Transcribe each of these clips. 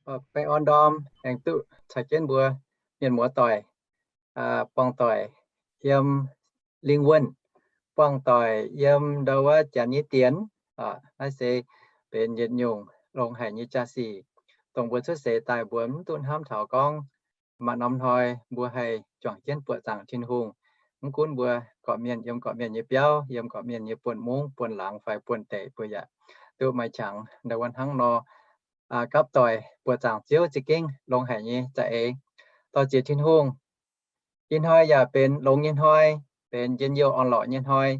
Baengh orn ndorm aengx duqv caux jienv mbuo mienh muoz doic, buangh doic yiem lingh wuonh, buangh doic yiem ndau wuov janx nyei dienx. Naaiv se benx yietc nyungc longx haic nyei jaa-sic, dongh mbuo cuotv seix daaih mbuo mv duqv hnamv taux gorngv maaih norm hnoi mbuo haih juangc jienv buoqc zaangc Tin-Hungh. Mv gunv mbuo gorqv-mienh yiem gorqv-mienh nyei biauv, yiem gorqv-mienh nyei buonv-mungv, buonv-laangz fai buonv-deic, mbuo yaac duqv maaih qangx ndau wuov hnangv nor gapv doic buoqc zaangc Ziouv za'gengh longx haic nyei za'eix. Dorh ziex Tin-Hungh, ih hnoi yaac benx longx nyei hnoi, benx njien-youh orn-lorqc nyei hnoi,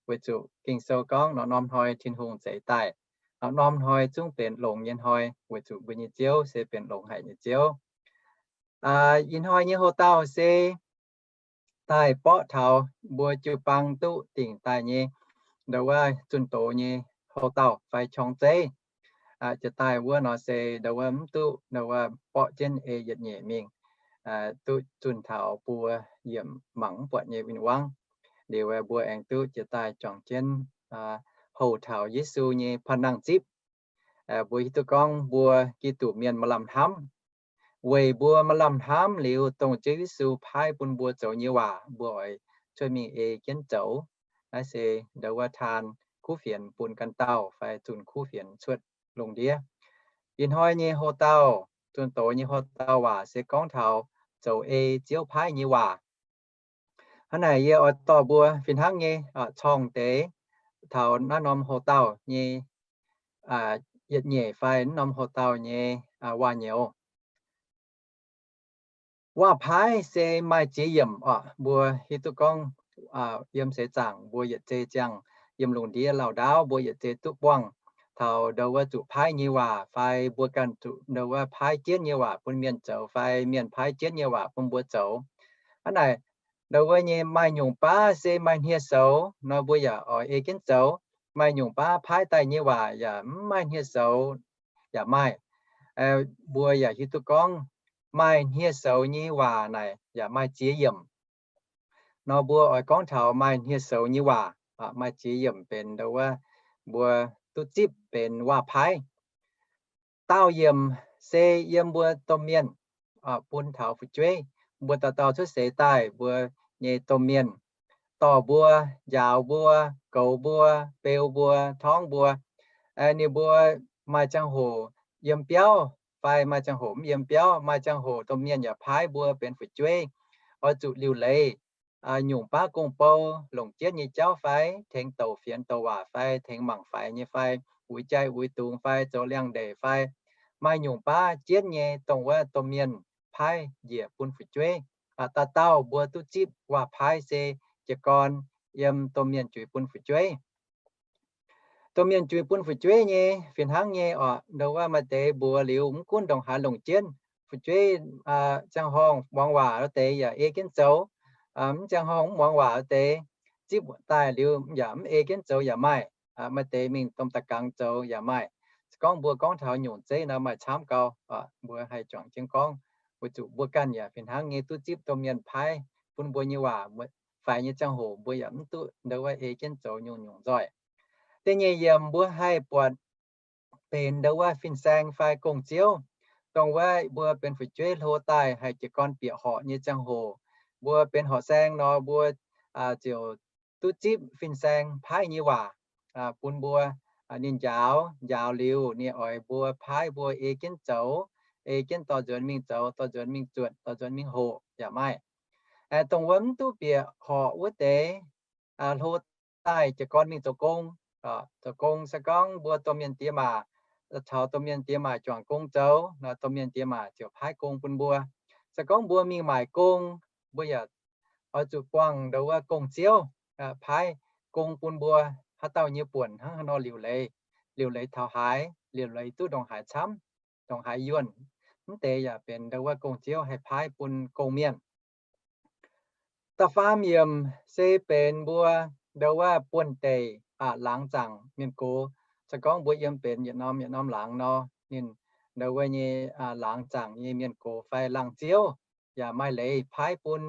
weic zuqc Ging-Sou gorngv norm-norm hnoi Tin-Hungh zeix daaih. Norm-norm hnoi zungv benx longx nyei hnoi, weic zuqc mbuo nyei Ziouv se benx longx haic nyei Ziouv. Ih hnoi nyei houx-dauh se daaih borqv taux mbuo jiu-baang duqv dingc daaih nyei ndau wuov zunh doz nyei houx-dauh fai qorng-zeiv. Jiex daaih wuov nor se ndau wuov mv duqv ndau wuov borqv jienv ei yietc nyeic mingh, duqv zunh taux buo yiemc mangc mv buatc nyei win-wangv. Liuz mbuo aengx duqv jiex daaih juangc jienv houx taux Yesu nyei panh nangh zipv. Mbuo hiuv duqv gorngv mbuo Giduc mienh maaih lamh hnamv, weic mbuo maaih lamh hnamv liuz, dongh Ziouv Yesu paaiv bun mbuo zoux nyei waac mbuo oix cuotv mingh ei jienv zoux. Naaiv se ndau wuov taan kuv fienx bun ganh dauh fai zunh kuv fienx cuotv lungh ndiev. Ih hnoi nyei houx-dauh, zunh doz nyei houx-dauh waac se gorngv taux zoux ei Ziouv paaiv nyei waac. Hnangv naaic yie oix dorh mbuo fih hnangv nyei corng deix taux naaiv norm houx-dauh nyei yietc nyeic fai naaiv norm houx-dauh nyei waac-nyouz. Waac-paaiv se maaih ziex yiemc oc. Mbuo hiuv duqv gorngv yiem seix zaangc mbuo yietc zei ziangh yiem lungh ndiev lauh ndaauv mbuo yietc zei duqv buangh taux ndau wuov zuqc paaiv nyei waac fai mbuo ganh zuqc ndau wuov paaiv jienv nyei waac bun mienh zoux fai mienh paaiv jienv nyei waac bun mbuo zoux. Hnangv naaic, ndau wuov nyei maaih nyungc baav se maaih hniev-soux nor mbuo yaac oix ei jienv zoux. Maaih nyungc baav paaiv daaih nyei waac yaac mv maaih hniev-soux yaac maaih. Mbuo yaac hiuv duqv gorngv maaih hniev-soux nyei waac naaic yaac maaih ziex yiemc. Nor mbuo oix gorngv taux maaih hniev-soux nyei waac, maaih ziex yiemc benx ndau wuov mbuo duqv zipv benx waac-paaiv. Daauh yiemc se yiem mbuo domh mienh bun taux fu'jueiv. Mbuo dauh dauh cuotv seix daaih mbuo nyei domh mienh dorh mbuo, njaaux mbuo, goux mbuo, beu mbuo, torngv mbuo. Ninh mbuo maaih ziangh hoc yiem biauv fai maaih ziangh hoc mv yiem biauv, maaih ziangh hoc domh mienh yaac paaiv mbuo benx fu'jueiv. Oix zuqc liuc leiz nyungc baav gong-bou, longc jienv nyei jauv fai, tengx douc fienx douc waac fai, tengx mangc faix nyei fai, uix jai uix dungz fai, zoux liangx-ndeic fai, maaih nyungc baav jienv nyei dongh wuov domh mienh paaiv njiec bun fu'jueiv. Dauh dauh mbuo duqv zipv waac-paaiv se jiez gorn yiem domh mienh juix bun fu'jueiv. Domh mienh juix bun fu'jueiv nyei fih hnangv nyei oc. Ndongc wuov maaih deix mbuox liuz mv gunv ndongc haaix longc jienv, fu'jueiv ziangh horngh muangx waac wuov deix yaac ei jienv zoux, mv ziangh horngh mv muangx waac wuov deix zipv daaih liuz yaac mv ei jienv zoux yaac maaih. Maaih deix mingh domh da'gangx zoux yaac maaih. Se gorngv mbuo gorngv taux nyungc zeiv nor maaih camv gau, mbuo haih juangc jienv gorngv, weic zuqc mbuo ganh yaac fih hnangv nyei duqv zipv domh mienh paaiv bun mbuo nyei waac, faix nyei ziangh hoc mbuo yaac mv duqv ndongc wuov ei jienv zoux nyungc-nyungc nzoih. Da'nyeic yiemc mbuo haih buatc benx ndongc wuov fin-saeng fai gong-ziouv. Dongh wuov mbuo benx fu'jueiv hlo daaih haih jiez gorn bieqc horqc nyei ziangh hoc, mbuo benx horqc saeng nor mbuo ziouc duqv zipv fin-saeng paaiv nyei waac bun mbuo. Ninh njaaux, njaaux liuz ninh oix mbuo paaiv mbuo ei jienv zoux, ei jienv dorh nzuonx mingh zoux, dorh nzuonx mingh zuotc, dorh nzuonx mingh hoqc yaac maaih. Dongh wuov mv duqv bieqc horqc wuov deix hlo daaih jiez gorn mingh zoux gong. Zoux gong se gorngv mbuo domh mienh diex maac caux domh mienh diex maac juangc gong zoux nor, domh mienh diex maac ziouc paaiv gong bun mbuo. Se gorngv mbuo mingh maaic gong, mbuo yaac oix zuqc buangh ndongc wuov gong-ziouv paaiv gong bun mbuo haaix dauh nyei buonc hnangv haaix nor liuc leiz, liuc leiz taux haaix, liuc leiz duqv ndongc haaix camv, ndongc haaix yuonh. Mv deix yaac benx ndongc wuov gong-ziouv haih paaiv bun gong-mienh. Da'faam yiemc se benx mbuo ndongc wuov buonv-deic laangz zaangc mienh gox. Se gorngv mbuo yiem benx yietc norm yietc norm laangz nor, ninh ndongc wuov nyei laangz zaangc nyei mienh gox fai laangz ziouv yaac maaih leiz paaiv bun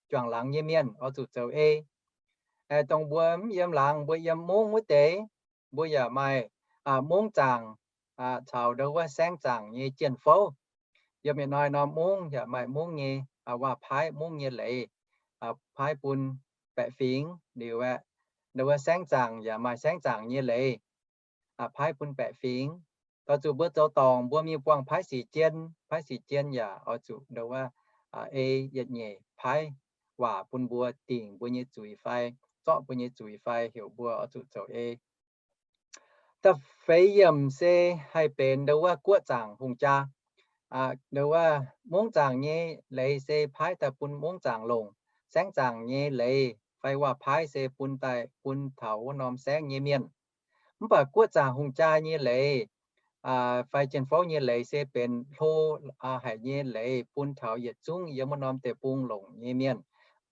juangc laangz nyei mienh oix zuqc zoux ei. Dongh mbuo mv yiem laangz, mbuo yiem mungv wuov deix, mbuo yaac maaih mungv zaangc caux ndongc wuov saengv zaangc nyei jien-fouv. Yiem yietc hnoi norm mungv yaac maaih mungv nyei waac-paaiv, mungv nyei leiz paaiv bun baeqc fingx liuz aeqv, ndau wuov saengv zaangc yaac maaih saengv zaangc nyei leiz paaiv bun baeqc fingx. Doix zuqc mbuo zoux dorngc mbuo mingh buangh paaiv sic jien, paaiv sic jien yaac oix zuqc ndau wuov ei yietc nyeic paaiv waac bun mbuo dingc mbuo nyei zuiz fai zorqv mbuo nyei zuiz fai heuc mbuo oix zuqc zoux ei. Da'feix yiemc se haih benx ndau wuov guoqv zaangc hungh jaa. Ndau wuov mungv zaangc nyei leiz se paaiv daaih bun mungv zaangc longc. Saengv zaangc nyei leiz fai waac-paaiv se bun daaih bun taux wuov norm saengv nyei mienh. Mv baac guoqv zaangc hungh jaa nyei leiz fai jien-fouv nyei leiz se benx hlo haic nyei leiz bun taux yietc zungv yiem wuov norm deic-bung longc nyei mienh,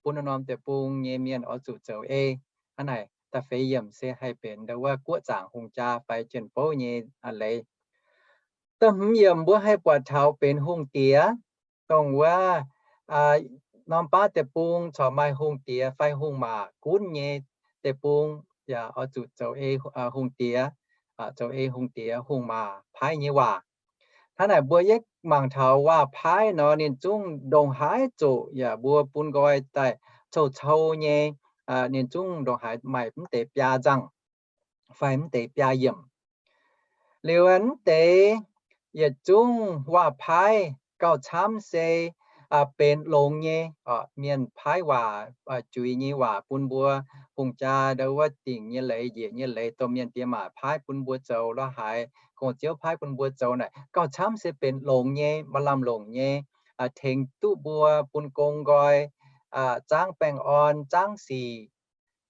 bun wuov norm deic-bung nyei mienh oix zuqc zoux ei. Hnangv naaic da'feix yiemc se haih benx ndau wuov guoqv zaangc hungh jaa fai jien-fouv nyei leiz. Da'hmz yiemc mbuo haih buatc taux benx hungh diex, dongh wuov norm baav deic-bung corc maaih hungh diex fai hungh maac gunv nyei deic-bung yaac oix zuqc zoux ei hungh diex, zoux ei hungh diex hungh maac paaiv nyei waac. Hnangv naaic mbuo yie mangc taux waac-paaiv nor ninh zungv ndongc haaix zoqc yaac mbuo bun nqoi daaih cou-cou nyei, ninh zungv ndongc haaix maaih mv deix biaa nzangh fai mv deix biaa yiemc. Liuz mv deix yietc zungv waac-paaiv gauh camv se benx longx nyei. Mienh paaiv waac, juiz nyei waac bun mbuo, hungh jaa ndau wuov dingc nyei leiz, njiec nyei leiz, domh mienh diex maac paaiv bun mbuo zoux, lorz haaix gong-ziouv paaiv bun mbuo zoux naaic gauh camv se benx longx nyei, maaih lamh longc nyei, tengx duqv mbuo bun gong nqoi, zaangv baengh orn, zaangv sic.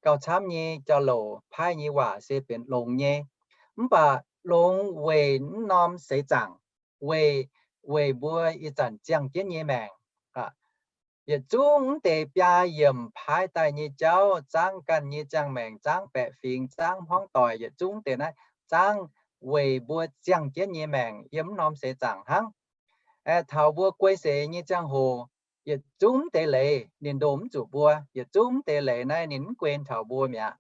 Gauh camv nyei jauv-louc paaiv nyei waac se benx longx nyei. Mv baac longx weic mv norm seix zaangc, weic, weic mbuo ih zanc ziangh jienv nyei maengc. Yietc zungv mv deix biaa yiemc paaiv daaih nyei jauv, zaangv ganh nyei ziangh maengc, zaangv baeqc fingx, zaangv hmuangv doic, yietc zungv mv deix naaiv zaangv weic mbuo ziangh jienv nyei maengc yiem mv norm seix zaangc hnangv. Taux mbuo guei seix nyei ziangh hoc, yietc zungv mv deix leiz ninh ndoh mv zuqc mbuo, yietc zungv mv deix leiz naaiv ninh mv guen taux mbuo mi'aqv.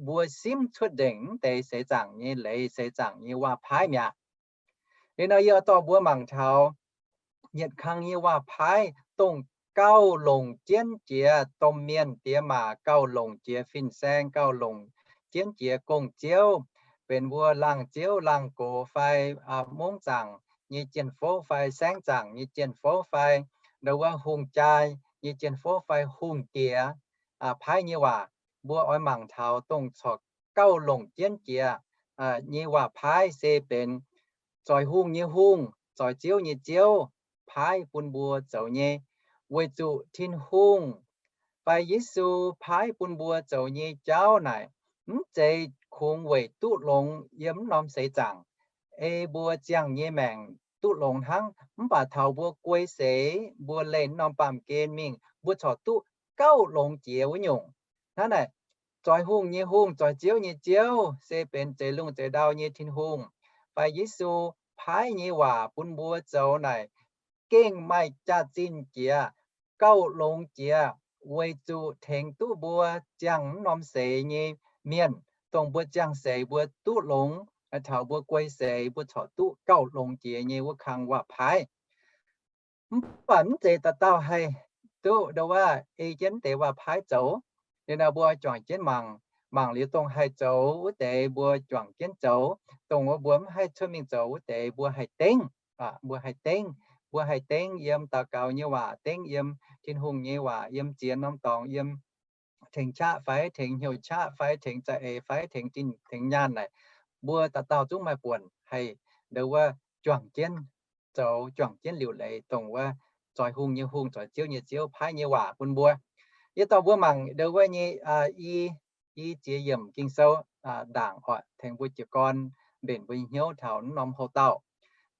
Mbuo simv cuotv nzengc mv deix seix zaangc nyei leiz, seix zaangc nyei waac-paaiv mi'aqv. Liuz nor yie dorh mbuo mangc taux yietc kang nyei waac-paaiv dongh gauh longc jienv jiex domh mienh diex maac, gauh longc jiex fin-saeng, gauh longc jienv jiex gong-ziouv, benx mbuo laangz ziouv laangz gox fai mungv zaangc nyei jien-fouv fai saengv zaangc nyei jien-fouv fai ndau wuov hungh jaa nyei jien-fouv fai hungh diex paaiv nyei waac. Mbuo oix mangc taux dongh corc gauh longc jienv jiex nyei waac-paaiv se benx zoix hungh nyei Hungh, zoix ziouv nyei Ziouv paaiv bun mbuo zoux nyei. Weic zuqc Tin-Hungh fai Yesu paaiv bun mbuo zoux nyei jauv naaic, mv zeiz kungx weic duqv longx yiem mv norm seix zaangc, ei mbuo ziangh nyei maengc duqv longx hnangv, mv baac taux mbuo guei seix, mbuo leih norm baamh gen mingh, mbuo corc duqv gauh longx jiex wuov nyungc. Hnangv naaic, zoix hungh nyei Hungh, zoix ziouv nyei Ziouv se benx zeix lungh zeix ndau nyei Tin-Hungh, fai Yesu paaiv nyei waac bun mbuo zoux naaic gengh maaih jaax-zinh jiex, gauh longx jiex, weic zuqc tengx duqv mbuo ziangh mv norm seix nyei mienh, dongh mbuo ziangh seix mbuo duqv longx, taux mbuo guei seix mbuo corc duqv gauh longx jiex nyei wuov kang waac-paaiv. Mv baac mv zeiz dauh dauh haih duqv ndau wuov ei jienv deix waac-paaiv zoux. Liuz nor mbuo juangc jienv mangc, mangc liuz dongh haih zoux wuov deix mbuo juangc jienv zoux, dongh wuov mbuo mv haih cuotv mingh zoux wuov deix mbuo haih dengv, mbuo haih dengv, mbuo haih dengv yiem daux gaux nyei waac, dengv yiem Tin-Hungh nyei waac, yiem ziex norm dorngx, yiem tengx qaqv fai tengx hnyouv qaqv fai tengx za'eix fai tengx zinh tengx nyaanh naaic, mbuo dauh dauh zungv maaih buonc haih ndau wuov juangc jienv zoux, juangc jienv liuc leiz dongh wuov zoix hungh nyei Hungh, zoix ziouv nyei Ziouv paaiv nyei waac bun mbuo. Yie dorh mbuo mangc ndau wuov nyei i, i ziex yiemc Ging-Sou ndaangc oc, tengx mbuo jiez gorn mbenc mbuo nyei hnyouv taux mv norm houc dauh.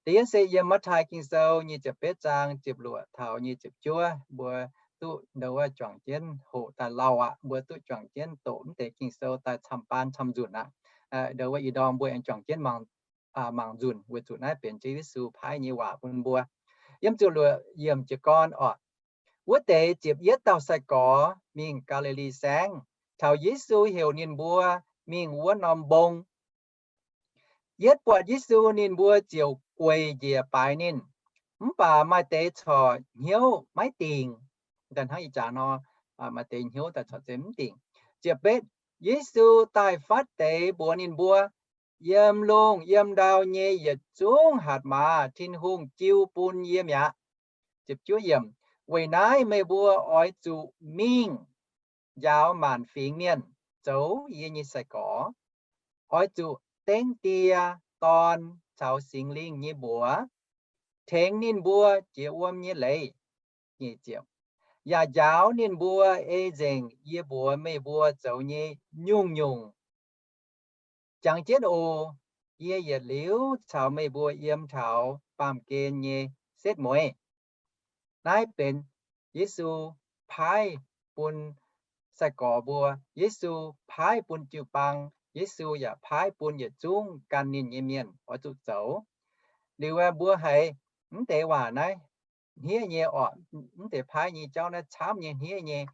Da'yietv se yiem Matv^taai Ging-Sou nyic ziepc betv zaang ziepc luoqc taux nyic ziepc juov, mbuo duqv ndau wuov juangc jienv hoqc daaih lauh aqv, mbuo duqv juangc jienv doqc mv deix Ging-Sou daaih camv-baan camv-nzunc aqv. Ndau wuov ih ndorm mbuo aengx juangc jienv mangc nzunc weic zuqc naaiv benx Ziouv Yesu paaiv nyei waac bun mbuo. Yiem ziepc luoqc yiemc jiez gorn oc. Wuov deix ziepc yietv dauh sai-gorx mingh Gaa^li^li Saengv, taux Yesu heuc ninh mbuo mingh wuov norm mbong. Yietv buatc Yesu, ninh mbuo ziouc gueic njiec baaix ninh. Mv baac maaih deix corc hnyouv maiv dingc. Hnangv ih jaax nor, maaih deix hnyouv daaih corc zeiz mv dingc. Ziepc betv, Yesu daaih fatv deix mbuox ninh mbuo, Yiem lungh yiem ndau nyei yietc zungv hatc maaz Tin-Hungh jiu bun yie mi'aqv. Weic naaiv meih mbuo oix zuqc mingh njaaux maanc fingx mienh zoux yie nyei sai-gorx. Oix zuqc dengv Die, Dorn caux Singx Lingh nyei mbuox, tengx ninh mbuo jiex wuom nyei leiz, yaac njaaux ninh mbuo ei nzengc yie mbuox meih mbuo zoux nyei nyungc-nyungc. Jangx jienv oc. Yie yietc liuz caux meih mbuo yiem taux baamh gen nyei setv mueiz. Naaiv benx Yesu paaiv bun sai-gorx mbuo, Yesu paaiv bun jiu-baang, Yesu yaac paaiv bun yietc zungv gan ninh nyei mienh oix zuqc zoux. Liuz mbuo haiz mv deix waac naaiv hniev nyei orqc, mv deix paaiv nyei jauv naaiv camv nyei, hniev nyei.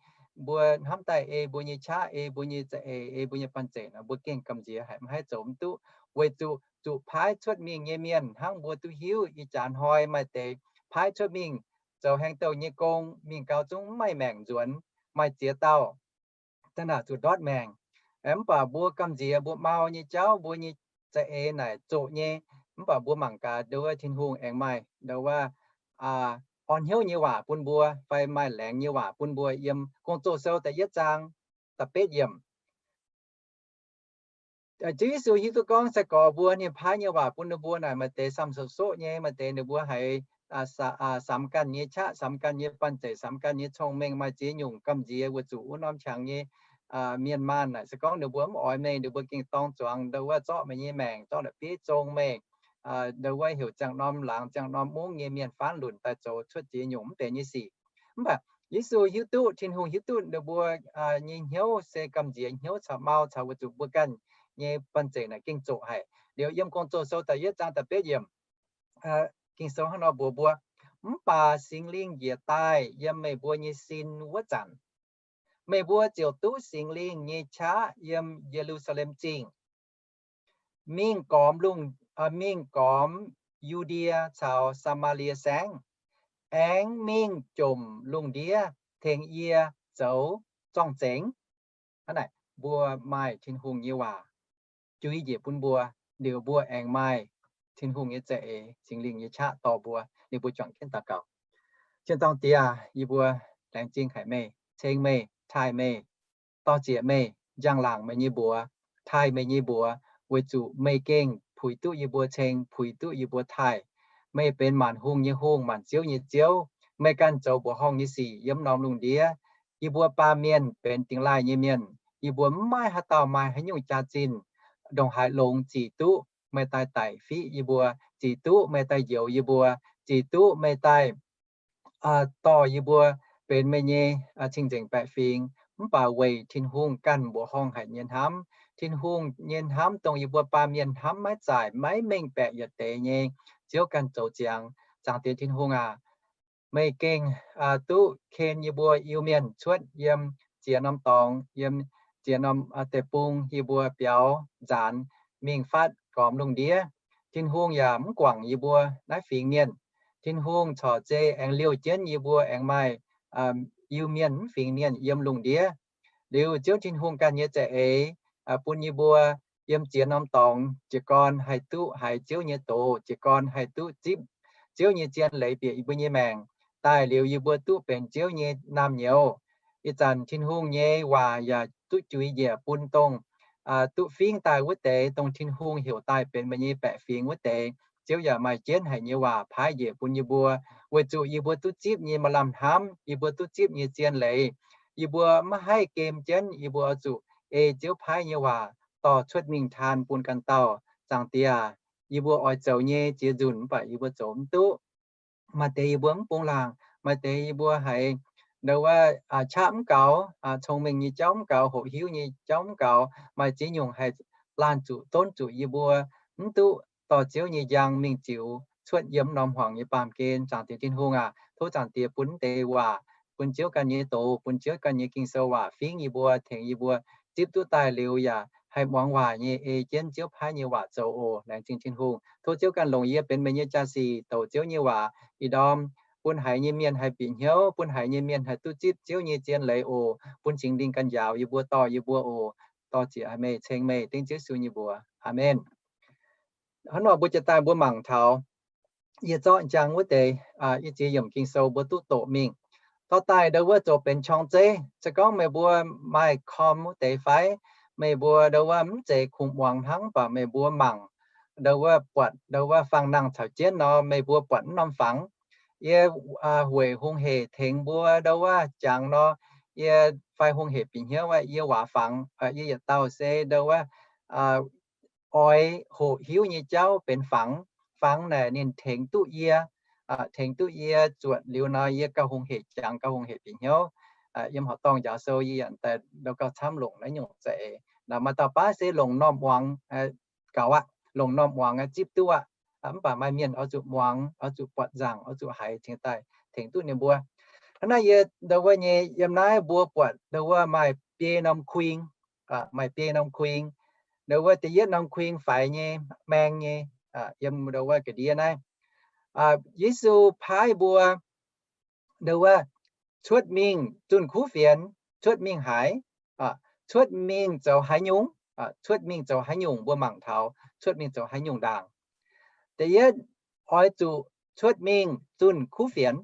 Mbuo hnamv daaih ei mbuo nyei qaqv, ei mbuo nyei za'eix, ei mbuo nyei banh zeic nor, mbuo gengh gamh nziex haic, maiv haih zoux mv duqv, weic zuqc zuqc paaiv cuotv mingh nyei mienh hnangv mbuo duqv hiuv ih jaax hnoi maaih deix paaiv cuotv mingh zoux haeng douh nyei gong, mingh gau zungv mv maaih maengc nzuonx, maaih ziex dauh da'naaic zuqc ndortv maengc. Mv baac mbuo gamh nziex mbuo mau nyei jauv, mbuo nyei za'eix naaic zoqc nyei, mv baac mbuo mangc gaax ndo wuov Tin-Hungh aengx maaih ndo wuov orn hnyouv nyei waac bun mbuo fai maaih laengz nyei waac bun mbuo yiem Gong-Zoh sou da'yietv zaang da'betv yiemc. Ziouv Yesu hiuv duqv gorngv sai-gorx mbuo ninh paaiv nyei waac bun ninh mbuo naaic maaih deix samh soqv-soqv nyei, maaih deix ninh mbuo haiz samx ganh nyei qaqv, samx ganh nyei banh zeic, samx ganh nyei cong-mengh, maaih ziex nyungc gamh nziex weic zuqc wuov norm qangx nyei mienh maanh naaic se gorngv ninh mbuo mv oix meih, ninh mbuo gengh dorng zuangx ndo wuov zorqv meih nyei maengc, zorqv la'bieiv zong meih, ndo wuov heuc ziangh norm laangz ziangh norm mungv nyei mienh faanv lunc daaih zoux cuotv ziex nyungc mv benx nyei sic. Mv baac Yesu hiuv duqv, Tin-Hungh hiuv duqv ninh mbuo nyei hnyouv se gamh nziex hnyouv caux mau caux weic zuqc mbuo ganh nyei banh zeic naaic gengh zoqc haic. Liuz yiem Gong-Zoh sou da'yietv zaang da'betv yiemc, Ging-Sou hnangv nor mbuox mbuo, Mv baac Singx Lingh njiec daaih yiem meih mbuo nyei sin wuov zanc, meih mbuo ziouc duqv Singx Lingh nyei qaqv yiem Ye^lu^saa^lem Zingh, mingh gormx lungh, mingh gormx Yu^ndie caux Saa^maa^lie Saengv, aengx mingh jomc lungh ndiev tengx yie zoux zorng-zengx. Hnangv naaic mbuo maaih Tin-Hungh nyei waac jui njiec bun mbuo, liuz mbuo aengx maaih Tin-Hungh nyei za'eix, Singx Lingh nyei qaqv dorh mbuo, liuz mbuo juangc jienv daux gaux. Cien-Dorngh Diex, yie mbuo laengz zingh haic meih, ceng meih, taaih meih, dor-ziec meih, njang-laangc meih nyei mbuox, taaih meih nyei mbuox, weic zuqc meih gengh puix duqv yie mbuo ceng, puix duqv yie mbuo taaih. Meih benx maanc hungh nyei Hungh, maanc ziouv nyei Ziouv. Meih ganh zoux mbuoqc horngh nyei sic yiem norm lungh ndiev. Yie mbuo baamh mienh benx dingx laaih nyei mienh. Yie mbuo mv maaih haaix dauh maaih haaix nyungc jaax-zinh ndongc haaix longx zic duqv meih daaih daic fiqv yie mbuo, zic duqv meih daaih njoux yie mbuo, zic duqv meih daaih dorh yie mbuo benx meih nyei cing-nzengc baeqc fingx. Mv baac weic Tin-Hungh ganh mbuoqc horngh haic nyei hnamv, Tin-Hungh nyei hnamv dongh yie mbuo baamh mienh hnamv maiv zaaic, maiv mengh baeqc yietc deix nyei, Ziouv ganh zoux ziangx. Zaangc Diex Tin-Hungh aac, meih gengh duqv ken yie mbuo Iu-Mienh cuotv yiem ziex norm dorngx, yiem ziex norm deic-bung, yie mbuo biaux nzaanx mingh fatv gormx lungh ndiev. Tin-Hungh yaac mv guangc yie mbuo naaiv fingx mienh. Tin-Hungh corc zei aengx liouh jienv yie mbuo aengx maaih Iu-Mienh mv fingx mienh yiem lungh ndiev. Liuz Ziouv Tin-Hungh ganh nyei za'eix bun yie mbuo yiem ziex norm dorngx jiez gorn haih duqv haiz Ziouv nyei doz, jiez gorn haih duqv zipv Ziouv nyei zien leiz bieqc yie mbuo nyei maengc. Daaih liuz yie mbuo duqv benx Ziouv nyei naamh nyouz. Ih zanc Tin-Hungh nyei waac yaac duqv jui njiec bun dongh duqv fingx daaih wuov deix, dongh Tin-Hungh heuc daaih benx meih nyei baeqc fingx wuov deix. Ziouv yaac maaih jienv haic nyei waac paaiv njiec bun yie mbuo, weic zuqc yie mbuo duqv zipv nyei maaih lamh hnamv, yie mbuo duqv zipv nyei zien leiz. Yie mbuo maiv haih gem jienv, yie mbuo oix zuqc ei Ziouv paaiv nyei waac dorh cuotv mingh taan bun ganh dauh. Zaangc Diex aac, yie mbuo oix zoux nyei ziex nzunc mv baac yie mbuo zoux mv duqv. Maaih deix yie mbuo mv bungx laangc, maaih deix yie mbuo haiz ndo wuov qaqv mv gaux, cong-mengh nyei jauv mv gaux, hoqc hiuv nyei jauv mv gaux, maaih ziex nyungc haih laanh zuqc donv zuqc yie mbuo mv duqv dorh Ziouv nyei njang mingh ziux cuotv yiem norm hmuangx nyei baamh gen. Zaangc Diex Tin-Hungh aac, tov Zaangc Diex bun mv deix waac, bun Ziouv ganh nyei doz, bun Ziouv ganh nyei Ging-Sou waac fingx yie mbuo, tengx yie mbuo zipv duqv daaih liuz yaac haih muangx waac nyei, ei jienv Ziouv paaiv nyei waac zoux oc. Laengz zingh Tin-Hungh. Tov Ziouv ganh longc yie benx meih nyei jaa-sic douc Ziouv nyei waac ih ndorm bun haiz nyei mienh haih bieqc hnyouv, bun haiz nyei mienh haih duqv zipv Ziouv nyei zien leiz oc. Bun Singx Lingh ganh njaaux yie mbuo, dorh yie mbuo oc. Dorh ziec meih, ceng meih, dengv Ziouv Yesu nyei mbuox. Aamen. Hnangv nor mbuo jiex daaih mbuo mangc taux yie zorqv njang wuov deix, aa, yie ziex yiemc Ging-Sou mbuo duqv doqc mingh. Dorh daaih ndo wuov zoux benx qorng-zeiv. Se gorngv meih mbuo maaih com wuov deix fai meih mbuo ndo wuov mv zeiz kungx muangx hnangv, mv baac meih mbuo mangc ndo wuov, buatc ndo wuov fangx nangh caux jienv nor, meih mbuo buatc mv norm fangx. Yie, aa, weic hungh hec tengx mbuo ndo wuov jangx nor, yie fai hungh hec bieqc hnyouv aqv, yie waac fangx, aa, yie yietc dauh se ndo wuov, aa, oix hoqc hiuv nyei jauv benx fangx. Fangx naaic ninh tengx duqv yie, aa, tengx duqv yie zuotc liuz nor, yie gauh hungh hec jangx, gauh hungh hec bieqc hnyouv. Aa, yiem horqc dorngh njaaux sou yie yaac daaih ndo gauh camv longc naaiv nyungc za'eix. Naaic maaih dauh baav se longc norm muangx, aa, gaux aqv, longc norm muangx aqv, zipv duqv aqv. Aa, mv baac maaih mienh oix zuqc muangx, oix zuqc buatc nzaangc, oix zuqc haiz cingx daaih tengx duqv ninh mbuo. Hnangv naaiv yie ndo wuov nyei yiem naaiv mbuo buatc ndo wuov maaih biei norm kuing, aa, maaih biei norm kuing. Ndo wuov da'yietv norm kuing faix nyei, maeng nyei, aa, yiem ndo wuov ga'ndiev naaiv. Aa, Yesu paaiv mbuo ndo wuov cuotv mingh zunh kuv fienx, cuotv mingh haaix, aa, cuotv mingh zoux haaix nyungc, aa, cuotv mingh zoux haaix nyungc, mbuo mangc taux cuotv mingh zoux haaix nyungc ndaangc. Da'yietv, oix zuqc cuotv mingh zunh kuv fienx.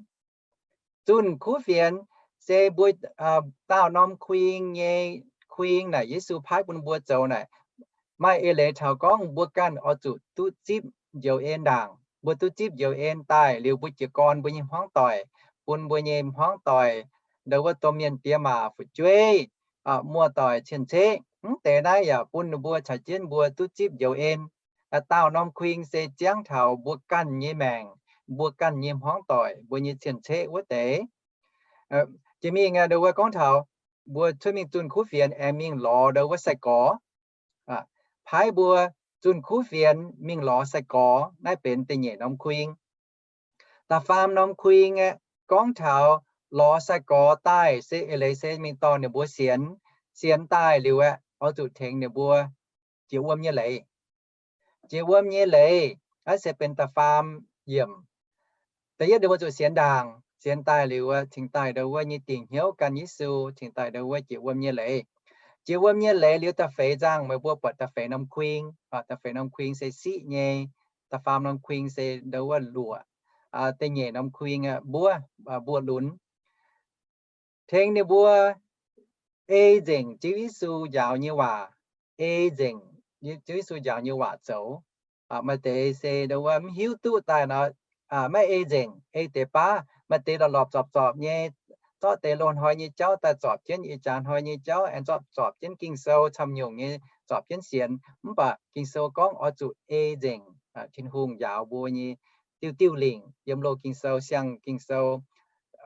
Zunh kuv fienx se mbuo, aa, daauh norm kuing nyei, kuing naaic Yesu paaiv bun mbuo zoux naaic. Maaih eix leiz taux gorngv mbuo ganh oix zuqc duqv zipv njoux en ndaangc. Mbuo duqv zipv njoux en daaih liuz, mbuo jiez gorn mbuo nyei hmuangv doic, bun mbuo nyei hmuangv doic ndo wuov domh mienh diex maac fu'jueiv, aa, muoz-doic cien-ceqv. Mv deix naaiv yaac bun ninh mbuo caux jienv mbuo duqv zipv njoux en. Aa, daauh norm kuing se ziangv taux mbuo ganh nyei maengc, mbuo ganh nyei hmuangv doic, mbuo nyei cien-ceqv wuov deix. Jiex mingh ndo wuov gorngv taux mbuo cuotv mingh zunh kuv fienx aengx mingh lorz ndo wuov sai-gorx. Aa, paaiv mbuo zunh kuv fienx mingh lorz sai-gorx, naaiv benx da'nyeic norm kuing. Da'faam norm kuing aeqv, gorngv taux lorz sai-gorx daaih se eix leiz se mingh dorh ninh mbuo sienx, sienx daaih liuz aeqv, oix zuqc tengx ninh mbuo jiex wuom nyei leiz. Jiex wuom nyei leiz, naaiv se benx da'faam yiemc. Da'yietv ninh mbuo zuqc sienx ndaangc, sienx daaih liuz aeqv, cingx daaih ndo wuov nyei dingc hnyouv gan Yesu, cingx daaih ndo wuov jiex wuom nyei leiz. Jiex wuom nyei leiz liuz da'feix nzangh, meih mbuo buatc da'feix norm kuing, aa, da'feix norm kuing se siqv nyei, da'faam norm kuing se ndo wuov luoqc, aa, da'nyeic norm kuing aeqv, mbuov, aa, mbuoqc lunx. Tengx ninh mbuo ei nzengc Ziouv Yesu njaaux nyei waac, ei nzengc Ziouv Yesu njaaux nyei waac zoux. Aa, maaih deix se ndo wuov mv hiuv duqv daaih nor, aa, maiv ei nzengc, ei deix baav. Maaih deix lorpc lorpc zorpc zorpc nyei, zorqv deix loz-hnoi nyei jauv daaih zorpc jienv, ih jaax hnoi nyei jauv aengx zorpc zorpc jienv Ging-Sou camv nyungc nyei zorpc jienv sienx. Mv baac Ging-Sou gorngv oix zuqc ei nzengc, aa, Tin-Hungh njaaux mbuo nyei diuh diuh lingc yiem loz Ging-Sou, siang Ging-Sou,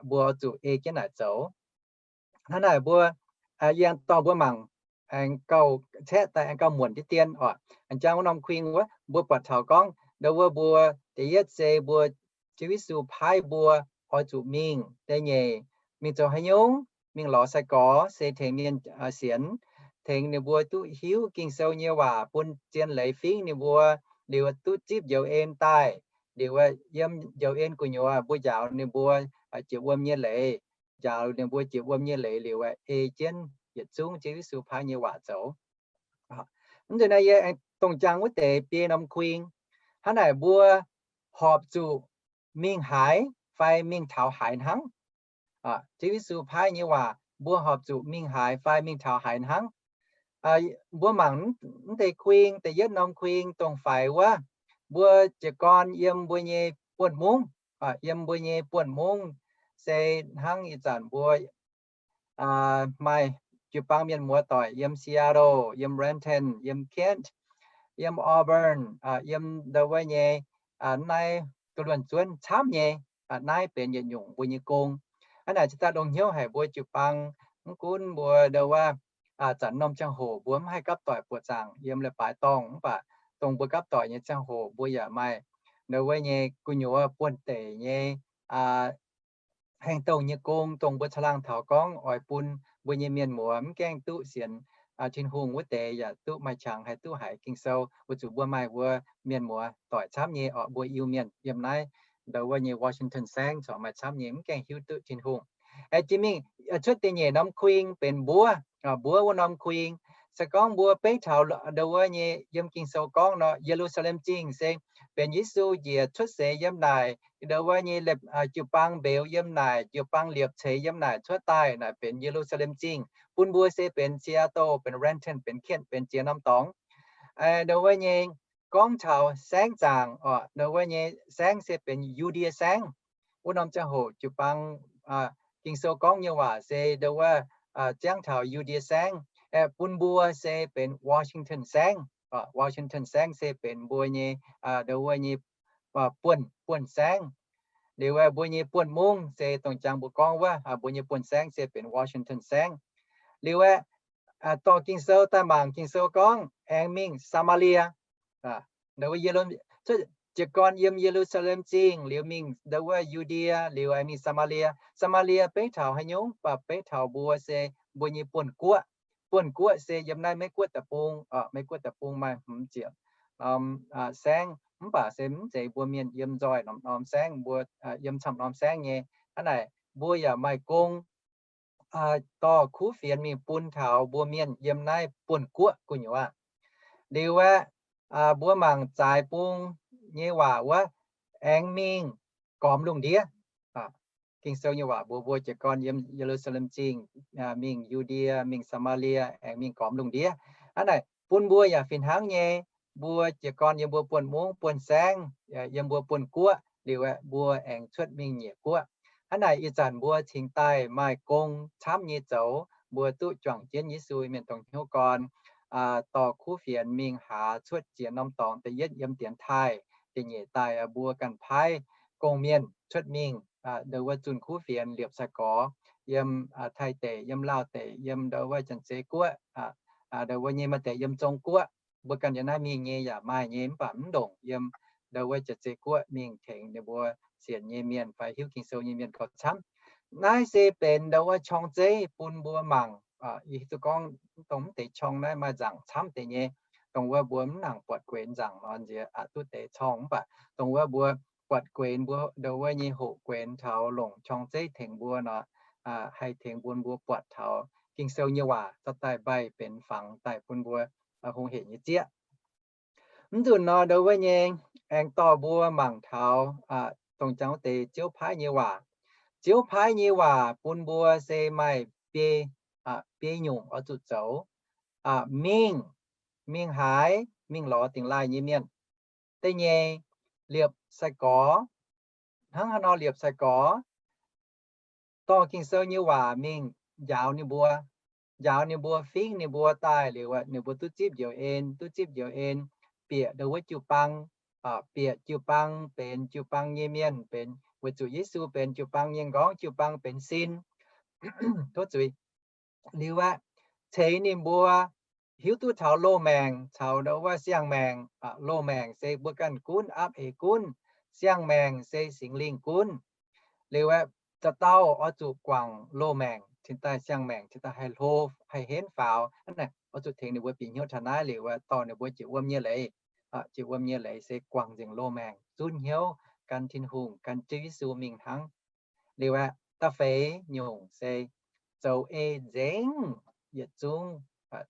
mbuo oix zuqc ei jienv naaic zoux. Hnangv naaic mbuo, aa, yie aengx dorh mbuo mangc, aengx gauh caeqv daaih aengx gauh muonc diqv dien oc. Aengx jangx wuov norm kuing wuov, mbuo buatc taux gorngv ndo wuov mbuo da'yietv se mbuo Ziouv Yesu paaiv mbuo oix zuqc mingh. Da'nyeic, mingh zoux haaix nyungc? Mingh lorz sai-gorx se tengx mienh, aa, sienx, tengx ninh mbuo duqv hiuv Ging-Sou nyei waac, bun zien leiz fingv ninh mbuo, liuz duqv zipv njoux en daaih, liuz yiem njoux en gu'nyuoz mbuo njaaux ninh mbuo jiex wuom nyei leiz. Njaaux ninh mbuo jiex wuom nyei leiz liuz, ei jienv yietc zungv Ziouv Yesu paaiv nyei waac zoux. Mv nzunc naaiv yie aengx dongh jangx wuov deix biei norm kuing. Hnangv naaic mbuo horpc zuqc mingh haaix fai mingh taux haaix hnangv? Ziouv Yesu paaiv nyei waac, mbuo horpc zuqc mingh haaix fai mingh taux haaix hnangv? Mbuo mangc mv deix kuing, da'yietv norm kuing dongh faix wuov, mbuo jiez gorn yiem mbuo nyei buonv-mungv, yiem mbuo nyei buonv-mungv se hnangv ih zanc mbuo maaih jiu-baang mienh muoz-doic yiem Seattle, yiem Renton, yiem Kent, yiem Auburn, yiem ndo wuov nyei, naaiv ga'luonh zuonv camv nyei. Naaiv benx yietc nyungc mbuo nyei gong. Hnangv naaic cingx daaih longc hnyouv haic mbuo jiu-baang, mv gunv mbuo ndo wuov zanc norm ziangh hoc mbuo mv haih gapv doic buoqc zaangc yiem leiz-baaix dorngh, mv baac dongh mbuo gapv doic nyei ziangh hoc mbuo yaac maaih ndo wuov nyei gu'nyuoz buonv-deic nyei haengh douh nyei gong, dongh mbuo caangh laangh taux gorngv oix bun mbuo nyei mienh muoz mv gaengh duqv sienx Tin-Hungh wuov deix yaac duqv maaih qangx haih duqv haiz Ging-Sou, weic zuqc mbuo maaih mbuo mienh muoz doic camv nyei orqc, mbuo Iu-Mienh yiem naaiv ndau wuov nyei Washington saengv corc maaih camv nyei, mv gaengh hiuv duqv Tin-Hungh. Aengx jiex mingh cuotv da'nyeic norm kuing benx mbuov, mbuov wuov norm kuing. Se gorngv mbuo beiv taux ndau wuov nyei yiem Ging-Sou gorngv nor, Ye^lu^saa^lem Zingh se benx Yesu njiec cuotv seix yiem naaic, ndau wuov nyei liepc jiu-baang mbeux yiem naaic, jiu-baang liepc ceix yiem naaic cuotv daaih naaic benx Ye^lu^saa^lem Zingh. Bun mbuo se benx Seattle, benx Renton, benx Kent, benx ziex norm dorngx. Ndau wuov nyei gorngv taux saengv zaangc orqc, ndau wuov nyei saengv se benx Yu^ndie Saengv. Wuov norm ziangh hoc jiu-baang, Ging-Sou gorngv nyei waac se ndau wuov ziangv taux Yu^ndie Saengv. Bun mbuo se benx Washington Saengv. Washington Saengv se benx mbuo nyei ndau wuov nyei buonv, buonv saengv. Liuz aeqv, mbuo nyei buonv mungv se dongh jangx mbuo gorngv wuov, mbuo nyei buonv saengv se benx Washington Saengv. Liuz aeqv, dorh Ging-Sou daaih mangc, Ging-Sou gorngv aengx mingh Saa^maa^lie. Ndau wuov, jiez gorn yiem Ye^lu^saa^lem Zingh, liuz mingh ndau wuov Yu^ndie, liuz aengx mingh Saa^maa^lie. Saa^maa^lie beiv taux haaix nyungc? Baac beiv taux mbuo se mbuo nyei buonv guoqv. Buonv guoqv se yiem naaiv Meiv Guoqv deic-bung, Meiv Guoqv deic-bung maaih hmz ziepc norm saengv, mv baac se mv zeiz mbuo mienh yiem nzoih norm-norm saengv, mbuo yiem camv norm saengv nyei. Hnangv naaic mbuo yaac maaih gong dorh kuv fienx mingh bun taux mbuo mienh yiem naaiv buonv guoqv gu'nyuoz aqv. Liuz aeqv, mbuo mangc zaaix bung nyei waac wuov, aengx mingh gormx lungh ndiev. Ging-Sou nyei waac mbuox mbuo jiez gorn yiem Ye^lu^saa^lem Zingh, mingh Yu^ndie, mingh Saa^maa^lie, aengx mingh gormx lungh ndiev. Hnangv naaic bun mbuo yaac fih hnangv nyei, mbuo jiez gorn yiex mbuo buonv mungv buonv saengv, yiem mbuo buonv guoqv, liuz aeqv, mbuo aengx cuotv mingh nyeic guoqv. Hnangv naaic ih zanc mbuo cingx daaih maaih gong camv nyei zoux, mbuo duqv juangc jienv Yesu mienh dongh hnyouv gorn, dorh kuv fienx mingh haaz cuotv ziex norm dorngx, da'yietv yiem dienx taaih, da'nyeic daaih mbuo ganh paaiv gong-mienh cuotv mingh, ndau wuov zunh kuv fienx liepc sai-gorx, yiem Taiv deic, yiem Laauh deic, yiem ndau wuov Janx-Zei guoqv, ndau wuov nyei maaih deix yiem Zong guoqv. Mbuo ganh yiem naaiv mingh nyei yaac maaih nyei, mv baac mv ndongc yiem ndau wuov Janx-Zei guoqv mingh tengx ninh mbuo sienx nyei mienh fai hiuv Ging-Sou nyei mienh gauh camv. Naaiv se benx ndau wuov qorng-zeiv bun mbuo mangc. Yie hiuv duqv gorngv dongh mv deix qorng naaiv maaih nzaangc camv deix nyei. Dongh wuov mbuo mv nangc buatc guenx nzaangc nor nziex aqc duqv deix qorng, mv baac dongh wuov mbuo buatc guenx, mbuo ndau wuov nyei hoqc guenx taux longc qorng-zeiv tengx mbuo nor, haih tengx bun mbuo buatc taux Ging-Sou nyei waac dorh daaih mbaih benx fangx daaih bun mbuo hungh heic nyei zieqv. Mv nzunc nor ndau wuov nyei aengx dorh mbuo mangc taux dongh jangx wuov deix Ziouv paaiv nyei waac. Ziouv paaiv nyei waac bun mbuo se maaih biei, biei nyungc oix zuqc zoux. Mingh, mingh haaix? Mingh lorz dingc laaih nyei mienh. Da'nyeic, liepc sai-gorx. Hnangv haaix nor liepc sai-gorx? Dorh Ging-Sou nyei waac mingh njaaux ninh mbuo, njaaux ninh mbuo, fingv ninh mbuo daaih liuz, ninh mbuo duqv zipv njoux en, duqv zipv njoux en, bieqc ndau wuov jiu-baang, bieqc jiu-baang benx jiu-baang nyei mienh, benx weic zuqc Yesu benx jiu-baang nyei nqorngv, jiu-baang benx sin. Tov zuiz. Liuz aeqv, ceix ninh mbuo hiuv duqv taux loz-maengc caux ndau wuov siang-maengc. Loz-maengc se mbuo ganh gunv, aapv eix gunv. Siang-maengc se Singx Lingh gunv. Liuz aeqv, dauh dauh oix zuqc guangc loz-maengc cingx daaih siang-maengc cingx daaih haih hlo, haih henv faaux. Hnangv naaic oix zuqc tengx ninh mbuo bieqc hnyouv taux naaiv liuz, dorh ninh mbuo jiex wuom nyei leiz. Jiex wuom nyei leiz se guangc nzengc loz-maengc, zunv hnyouv gan Tin-Hungh, gan Ziouv Yesu mingh hnangv. Liuz aeqv, da'feix nyungc se zoux ei nzengc yietc zungv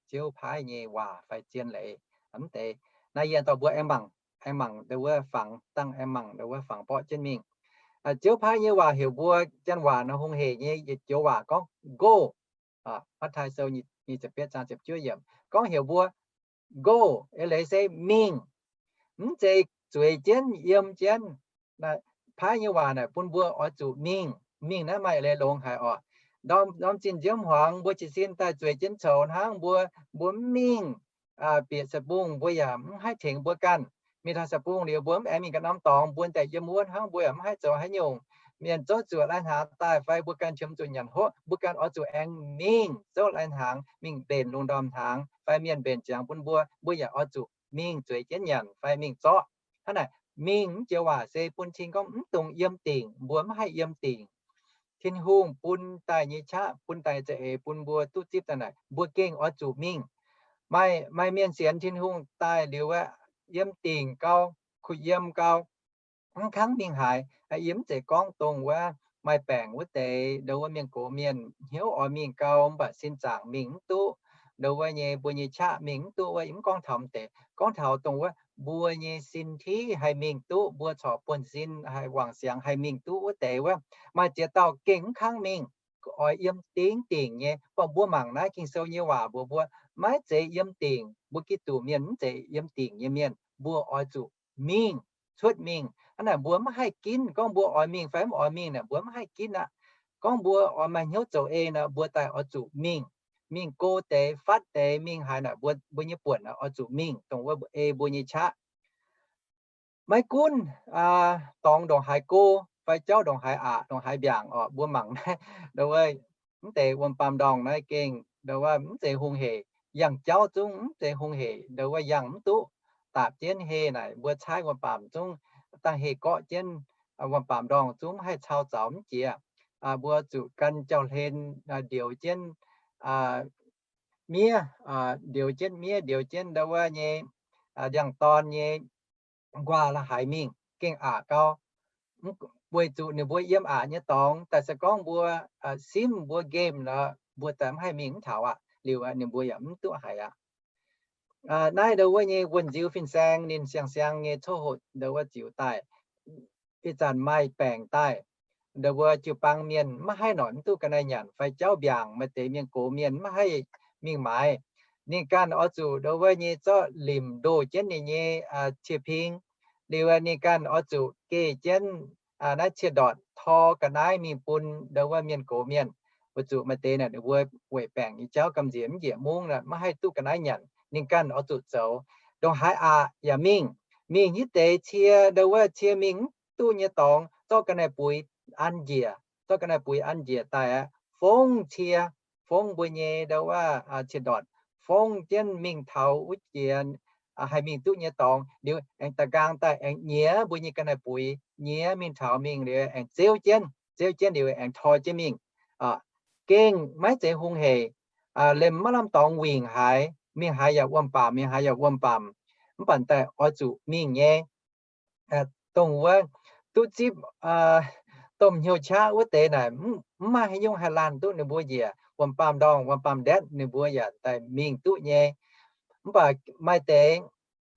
Ziouv paaiv nyei waac fai zien leiz. Mv deix naaiv yie dorh mbuo aengx mangc, aengx mangc ndau wuov fangx, dangh aengx mangc ndau wuov fangx borqv jienv mingh. Ziouv paaiv nyei waac heuc mbuo janx waac nor hungh heic nyei yietc joux waac gorngv go. Matv^taai Sou nyic ziepc betv zaang ziepc juov yiemc gorngv heuc mbuo go, eix leiz se mingh. Mv zeiz zueiz jienv yiem jienv. Paaiv nyei waac naaic bun mbuo oix zuqc mingh. Mingh naaiv maaih eix leiz longx haic orqc. Ndorm, ndorm zinh nziouv hmuangx mbuo jiez sin daaih zueiz jienv coux hnangv, mbuo, mbuo mv mingh bieqc sai-bung mbuo yaac mv haih tengx mbuo ganh. Mingh taux sai-bung liuz mbuo mv aengx mingh ganh norm dorngx, mbuo daaih yiem wuov hnangv, mbuo yaac mv haih zoux haaix nyungc. Mienh zouv zuoqc lai-hnaangx daaih fai mbuo ganh qiemx zuqc nyanc hopv, mbuo ganh oix zuqc aengx mingh zouv lai-hnaangx, mingh mbenc lungh ndorm hnaangx, fai mienh mbenc ziangx bun mbuo, mbuo yaac oix zuqc mingh zueiz jienv nyanc fai mingh zorqv. Hnangv naaic mingh mv joux waac se bun cing gorngv mv dungx yiem dingc, mbuo mv haih yiem dingc. Tin-Hungh bun daaih nyei qaqv, bun daaih nyei za'eix bun mbuo duqv zipv daaih naaic, mbuo gengh oix zuqc mingh. Maaih, maaih mienh sienx Tin-Hungh daaih liuz aeqv, yiem dingc gau, kuh yiem gau, mv kangv mingh haaix. Yie mv zeiz gorngv dongh wuov maaih baengc wuov deix, ndo wuov mienh gox mienh hnyouv oix mingh gau, mv baac sin zaangc mingh mv duqv. Ndo wuov nyei mbuo nyei qaqv mingh mv duqv wuov, yie mv gorngv taux m'deix. Gorngv taux dongh wuov mbuo nyei sin tiqv haih mingh duqv, mbuo corc buonv-sin haih wangc siangx haih mingh duqv wuov deix wuov, maaih ziex dauh gengh mv kangv mingh, oix yiem dingc dingc nyei. Baac mbuo mangc naaiv Ging-Sou nyei waac mbuox mbuo, maiv zeiz yiem dingc. Mbuo Giduc mienh mv zeiz yiem dingc nyei mienh. Mbuo oix zuqc mingh, cuotv mingh. Hnangv naaic mbuo mv haih ginv. Gorngv mbuo oix mingh fai mv oix mingh naaic, mbuo mv haih ginv aqv. Gorngv mbuo oix maaih hnyouv zoux ei nor, mbuo daaih oix zuqc mingh. Mingh go deix, fatv deix, mingh haaix naaic, mbuo, mbuo nyei buonc oix zuqc mingh, dongh wuov ei mbuo nyei qaqv. Maiv gunv dorngx ndongc haaix go, fai jauv ndongc haaix aqc, ndongc haaix mbiaangc orqc, mbuo mangc naaiv, ndo wuov, mv deix wuom-baamh ndorngh naaiv gengh, ndo wuov, mv zeiz hungh heic. Yangh jauv zungv mv zeiz hungh heic, ndo wuov, yangh mv duqv. Daapc jienv heh naaic, mbuo caaiv wuom-baamh zungv dangh heh gorqv jienv, wuom-baamh ndorngh zungv mv haih cau zaux mv jiex. Mbuo zuqc gan jauv-hlen ndioux jienv miev, ndioux jienv miev, ndioux jienv ndo wuov nyei ndiangx-dorn nyei nquaah la'haaix mingh gengh aqc gau. Weic zuqc ninh mbuo yiem aqc nyei dorngx daaih se gorngv mbuo simv mbuo game nor, mbuo daaih mv haih mingh mv taux aqv. Liuz ninh mbuo yaac mv duqv haiz aqv. Naaiv ndo wuov nyei wuonh nziu fin-saeng ninh siang-siang nyei coqv hoqc ndo wuov ziux daaih. Ih zanc maaih baengc daaih, ndo wuov jiu-baang mienh maiv haih noic mv duqv ga'naaiv nyanc fai jauv mbiaangc, maaih deix mienh gox mienh maiv haih mingh maaiz. Ninh ganh oix zuqc ndo wuov nyei zorqv limc ndoh jienv ninh nyei cie-ping. Liuz ninh ganh oix zuqc geh jienv naaiv cie-ndortc tor ga'naaiv mingh bun ndo wuov mienh gox mienh. Weic zuqc maaih deix naaic ninh mbuo weic baengc nyei jauv gamh nziex mv njiec mungv, maiv haih duqv ga'naaiv nyanc. Ninh ganh oix zuqc zoux ndongc haaix aqc yaac mingh. Mingh hitv deix cie, ndo wuov cie mingh mv duqv nyei dorngx, zorqv ga'naaiv buix an njiec, zorqv ga'naaiv buix an njiec daaih aqv, fongv cie, fongv mbuo nyei ndo wuov cie-ndortc, fongv jienv mingh taux wuov jiex haih mingh duqv nyei dorngx. Liuz aengx da'nqaang daaih aengx nyiex mbuo nyei ga'naaiv buix, nyiex mingh taux mingh liuz aengx zeuv jienv, zeuv jienv liuz aengx toi jienv mingh. Gengh maiv zeiz hungh heic. Liemh maiv lamh dorngx wingc haaix, mingh haaix yaac wuom-baamc, mingh haaix yaac wuom-baamc. Mv baac daaih oix zuqc mingh nyei. Dongh wuov duqv zipv domh hnyouv qaqv wuov deix naaic, mv maaih haaix nyungc haih laanh duqv ninh mbuo njiec. Wuom-baamc ndorngh, wuom-baamc ndetv ninh mbuo yaac daaih mingh duqv nyei. Mv baac maaih deix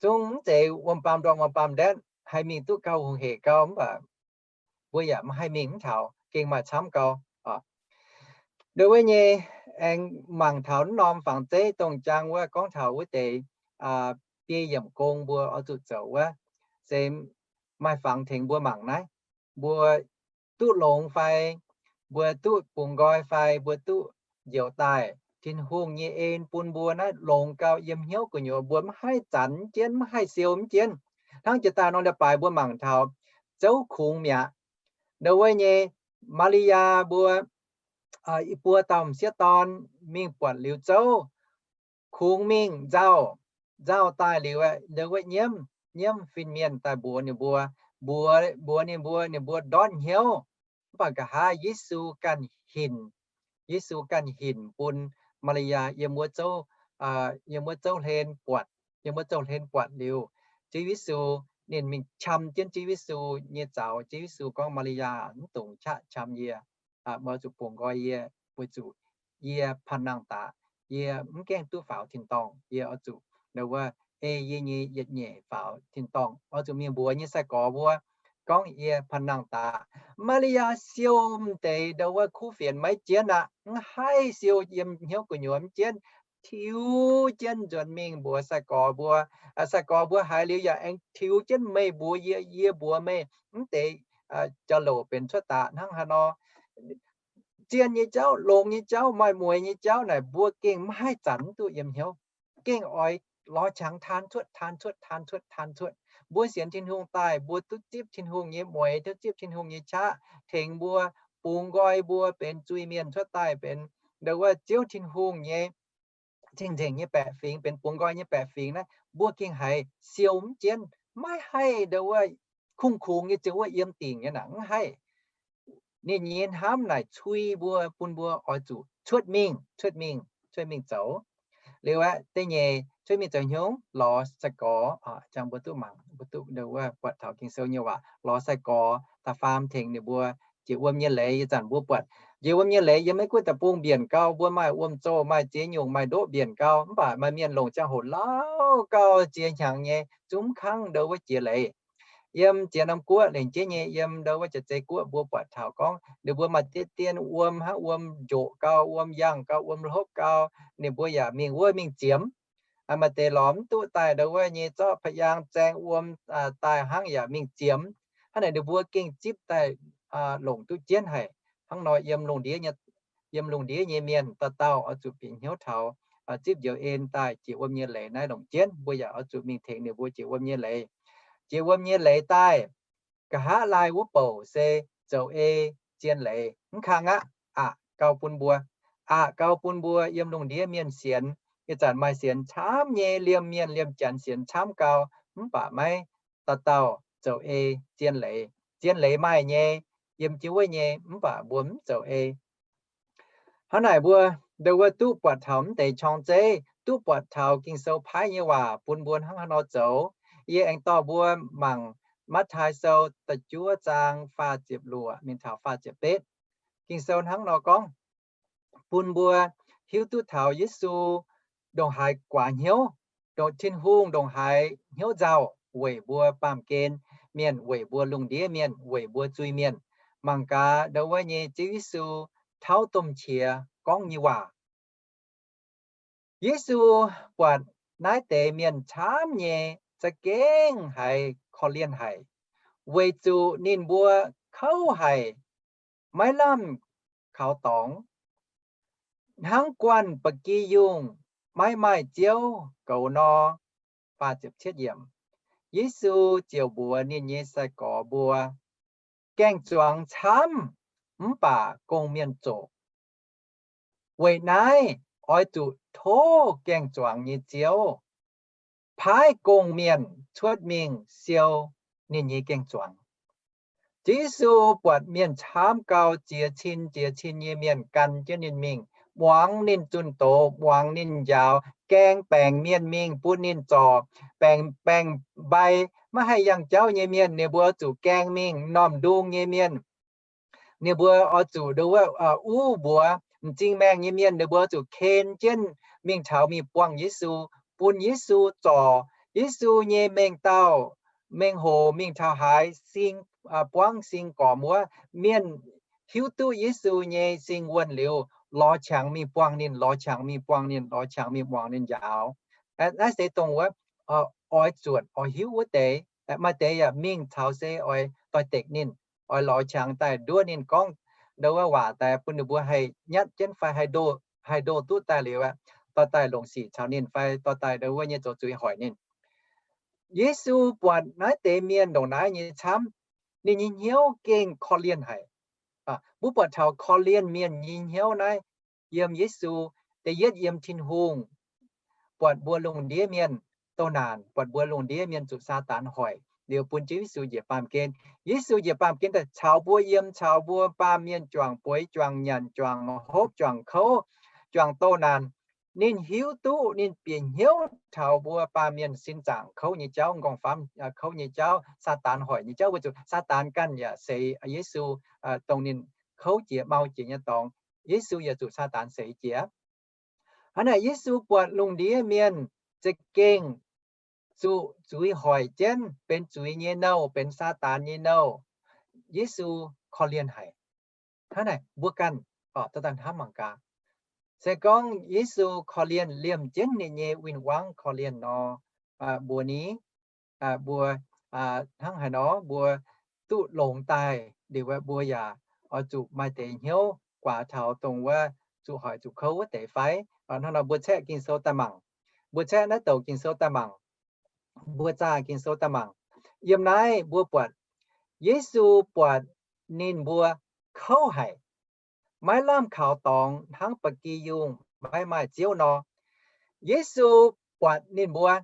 zungv mv zeiz wuom-baamc ndorngh, wuom-baamc ndetv haih mingh duqv gauh hungh heic gauh, mv baac mbuo yaac maiv haih mingh mv taux, gengh maaih camv gauh. Ndo wuov nyei aengx mangc taux naaiv norm fangx zeiv dongh jaang wuov gorngv taux wuov deix biei yiemc gong mbuo oix zuqc zoux wuov, se maaih fangx tengx mbuo mangc naaiv. Mbuo duqv longx fai, mbuo duqv bungx nqoi fai, mbuo duqv njoux daaih, Tin-Hungh nyei en bun mbuo naaiv longx gauh yiem hnyouv gu'nyuoz, mbuo maiv haih zanc mv jienv, maiv haih siou mv jienv. Hnangv jiex daaih norm leiz-baaix mbuo mangc taux zouv kungx mi'aqv. Ndo wuov nyei Maa^li^yaa mbuo i buo dauh m'sieqv dorn mingh buatc liuz zouv, kungx mingh nzauh, nzauh daaih liuz, ndo wuov nyiemv, nyiemv fin-mienh daaih mbuox ninh mbuo, mbuox, mbuox ninh mbuo, ninh mbuo ndortv hnyouv. Mv baac nqa'haav Yesu ganh hinc, Yesu ganh hinc bun Maa^li^yaa yiem wuov zouv, yiem wuov zouv hlen buatc, yiem wuov zouv hlen buatc liuz, Ziouv Yesu, ninh mingh qam jienv Ziouv Yesu nyei zaux. Ziouv Yesu gorngv, Maa^li^yaa, mv dungx qaqv qam yie, mv zuqc bungx nqoi yie, weic zuqc yie panh nangh daqc. Yie mv gaengh duqv faaux tin-dorngh. Yie oix zuqc ndo wuov ei yie nyei yietc nyeic faaux tin-dorngh. Oix zuqc mingh mbuox nyei sai-gorx mbuo gorngv yie panh nangh daqc. Maa^li^yaa siou m'deix ndo wuov kuv fienx maiv jienv aqv, mv haih siou, yiem hnyouv gu'nyuoz mv jienv, tiux jienv nzuonx mingh mbuox sai-gorx mbuo. Sai-gorx mbuo haiz liuz yaac aengx tiux jienv meih mbuox yie, yie mbuox meih. Mv deix jauv-louc benx cuotv daqc hnangv haaix nor. Zien nyei jauv, longx nyei jauv, maaih mueiz nyei jauv naaic, mbuo gengh maiv haih zanc mv duqv yiem hnyouv. Gengh oix lorz qangx taan cuotv, taan cuotv, taan cuotv, taan cuotv. Mbuo sienx Tin-Hungh daaih, mbuo duqv zipv Tin-Hungh nyei mueiz, duqv zipv Tin-Hungh nyei qaqv tengx mbuo, bungx nqoi mbuo benx zuiz-mienh cuotv daaih, benx ndo wuov Ziouv Tin-Hungh nyei cing-nzengc nyei baeqc fingx, benx bungx nqoi nyei baeqc fingx naaiv, mbuo gengh haiz siou mv jienv, maiv haih ndo wuov kungx-kungx nyei ziouc wuov yiem dingc nyei naaic, mv haih. Ninh nyei hnamv naaic cui mbuo, bun mbuo oix zuqc cuotv mingh, cuotv mingh, cuotv mingh zoux. Liuz aeqv, da'nyeic cuotv mingh zoux hnyouv lorz sai-gorx, jangx mbuo duqv mangc, mbuo duqv ndo wuov buatc taux Ging-Sou nyei waac, lorz sai-gorx da'faam tengx ninh mbuo jiex wuom nyei leiz. Ih zanc mbuo buatc jiex wuom nyei leiz yiem Meiv Guoqv deic-bung mbienc gau, mbuo maaih wuom-zoh, maaih ziex nyungc, maaih ndoqv mbienc gau, mv baac maaih mienh longc ziangh hoc lauh gau, ziex hnyangx nyei zungv mv kangv ndo wuov jiex leiz. Yiem ziex norm guoqv lengc jeiv nyei, yiem ndo wuov Jaav-Zei guoqv mbuo buatc taux gorngv ninh mbuo maaih deix dien wuom hnangv wuom njoqc gau, wuom yangh gau, wuom hopv gau, ninh mbuo yaac mingh wuov mingh ziemx. Maaih deix lorz mv duqv daaih ndo wuov nyei zorqv pa'yaang zaeng wuom daaih hnangv yaac mingh ziemx. Hnangv naaic ninh mbuo gengh zipv daaih longc duqv jienv haic. Hnangv nor yiem lungh ndiev, yiem lungh ndiev nyei mienh dauh dauh oix zuqc bieqc hnyouv taux zipv njoux en daaih jiex wuom nyei leiz naaiv longc jienv. Mbuo yaac oix zuqc mingh tengx ninh mbuo jiex wuom nyei leiz. Jiex wuom nyei leiz daaih, nqa'haav laai wuov bouc se zoux ei zien leiz, mv kang aqv, aqc gau bun mbuo. Aqc gau bun mbuo yiem lungh ndiev mienh sienx. Ih zanc maaih sienx camv nyei, liemh mienh liemh janx sienx camv gau, mv baac maiv dauh dauh zoux ei zien leiz. Zien leiz maaih nyei, yiem jienv wuov nyei, mv baac mbuo mv zoux ei. Hnangv naaic mbuo ndo wuov duqv buatc taux mv deix qorng-zeiv, duqv buatc taux Ging-Sou paaiv nyei waac bun mbuo hnangv haaix nor zoux. Yie aengx dorh mbuo mangc Matv^taai Sou da'juov zaang faah ziepc luoqc mingh taux faah ziepc betv. Ging-Sou hnangv nor gorngv, bun mbuo hiuv duqv taux Yesu ndongc haaix guaax hnyouv, ndongc Tin-Hungh ndongc haaix hnyouv nzauh weic mbuo baamh gen mienh, weic mbuo lungh ndiev mienh, weic mbuo zuiz-mienh. Mangc gaax ndo wuov nyei Ziouv Yesu tauv domh qiex gorngv nyei waac. Yesu buatc naaiv deix mienh camv nyei za'gengh haiz korv-lienh haic, weic zuqc ninh mbuo kouv haic, maiv lamh kaux dorngx, hnangv guanh ba'gi yungh maiv maaih Ziouv goux nor. Yesu ziouc mbuox ninh nyei sai-gorx mbuo, gaeng-zuangx camv, mv baac gong-mienh zoqc. Weic naaiv oix zuqc tov gaeng-zuangx nyei Ziouv paaiv gong-mienh cuotv mingh siou ninh nyei gaeng-zuangx. Ziouv Yesu buatc mienh camv gau, ziex cin ziex cin nyei mienh gan jienv ninh mingh, muangx ninh zunh doz, muangx ninh njaaux, gaeng baengc mienh mingh bun ninh zorc. Baengc, baengc mbai maiv haih yangh jauv nyei mienh, ninh mbuo oix zuqc gaeng mingh. M'normh ndung nyei mienh, ninh mbuo oix zuqc ndo wuov uv mbuox. M'zing maengh nyei mienh, ninh mbuo oix zuqc ken jienv mingh taux mingh buangh Yesu, bun Yesu zorc. Yesu nyei mengh dauh, mengh hoc mingh taux haaix, sing buangv sing gormx wuov, mienh hiuv duqv Yesu nyei sing wuonh liuz, lorz qangx mingh buangh ninh, lorz qangx mingh buangh ninh, lorz qangx mingh muangx ninh njaaux. Naaiv se dongh wuov oix zuotc oix hiuv wuov deix. Maaih deix yaac mingh taux se oix doix-dekc ninh, oix lorz qangx daaih nduov ninh gorngv ndo wuov waac daaih bun ninh mbuo haih nyatv jienv fai haih ndo, haih ndo duqv daaih liuz aeqv, dorh daaih longc sic caux ninh fai dorh daaih ndo wuov nyei zoux zuiz hoic ninh. Yesu buatc naaiv deix mienh ndongc naaiv nyei camv, ninh nyei hnyouv gengh korv-lienh haic. Mbuo buatc taux korv-lienh mienh nyei hnyouv naaiv yiem Yesu, da'yietv yiem Tin-Hungh, buatc mbuo lungh ndiev mienh douz naanc, buatc mbuo lungh ndiev mienh zuqc Saadaan hoic liuz bun Ziouv Yesu njiec baamh gen. Yesu njiec baamh gen daaih caux mbuo yiem, caux mbuo baamh mienh juangc bueix, juangc nyanc, juangc hopv, juangc kouv, juangc douz naanc. Ninh hiuv duqv, ninh bieqc hnyouv taux mbuo baamh mienh sin zaangc kouv nyei jauv, m'nqorngv-famv kouv nyei jauv, Saadaan hoic nyei jauv, weic zuqc Saadaan ganh yaac seix Yesu, dongh ninh kouv jiex mau jiex nyei dorngx, Yesu yaac zuqc Saadaan seix jiex. Hnangv naaic Yesu buatc lungh ndiev mienh za'gengh zuqc zuiz hoic jienv, benx zuiz nyei nouh, benx Saadaan nyei nouh, Yesu korv-lienh haic. Hnangv naaic mbuo ganh oc, dauh dauh hnamv mangc gaax. Se gorngv Yesu korv-lienh liemh jienv ninh nyei win-wangv korv-lienh nor, mbuox ni, mbuo hnangv haaix nor mbuo duqv longx daaih liuz, mbuo yaac oix zuqc maaih deix hnyouv guaax taux dongh wuov zuqc hoic zuqc kouv wuov deix fai? Hnangv nor mbuo caeqv Ging-Sou daaih mangc. Mbuo caeqv naaiv douc Ging-Sou daaih mangc. Mbuo zaah Ging-Sou daaih mangc. Yiem naaiv mbuo buatc Yesu buatc ninh mbuo kouv haic, maiv lamh kaux dorngx hnangv ba'gi yungh maiv maaih Ziouv nor. Yesu buatc ninh mbuo,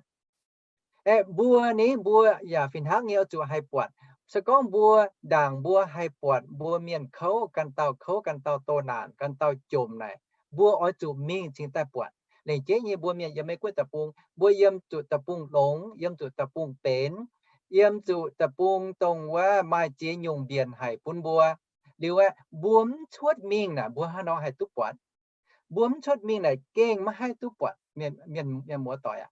aeqv, mbuo ni mbuo yaac fih hnangv nyei oix zuqc haih buatc. Se gorngv mbuo ndaangc mbuo haih buatc mbuo mienh kouv, ganh dauh kouv, ganh dauh douz naanc, ganh dauh jomc naaic, mbuo oix zuqc mingh cingx daaih buatc. Lengc jeiv nyei mbuo mienh yiem Meiv Guoqv deic-bung, mbuo yiem zuqc deic-bung longx, yiem zuqc deic-bung benx, yiem zuqc deic-bung dongh wuov maaih ziex nyungc mbienc haic bun mbuo. Liuz aeqv, mbuo mv cuotv mingh naaic, mbuo hnangv nor haih duqv buatc? Mbuo mv cuotv mingh naaic gengh maiv haih duqv buatc mienh, mienh muoz-doic aac.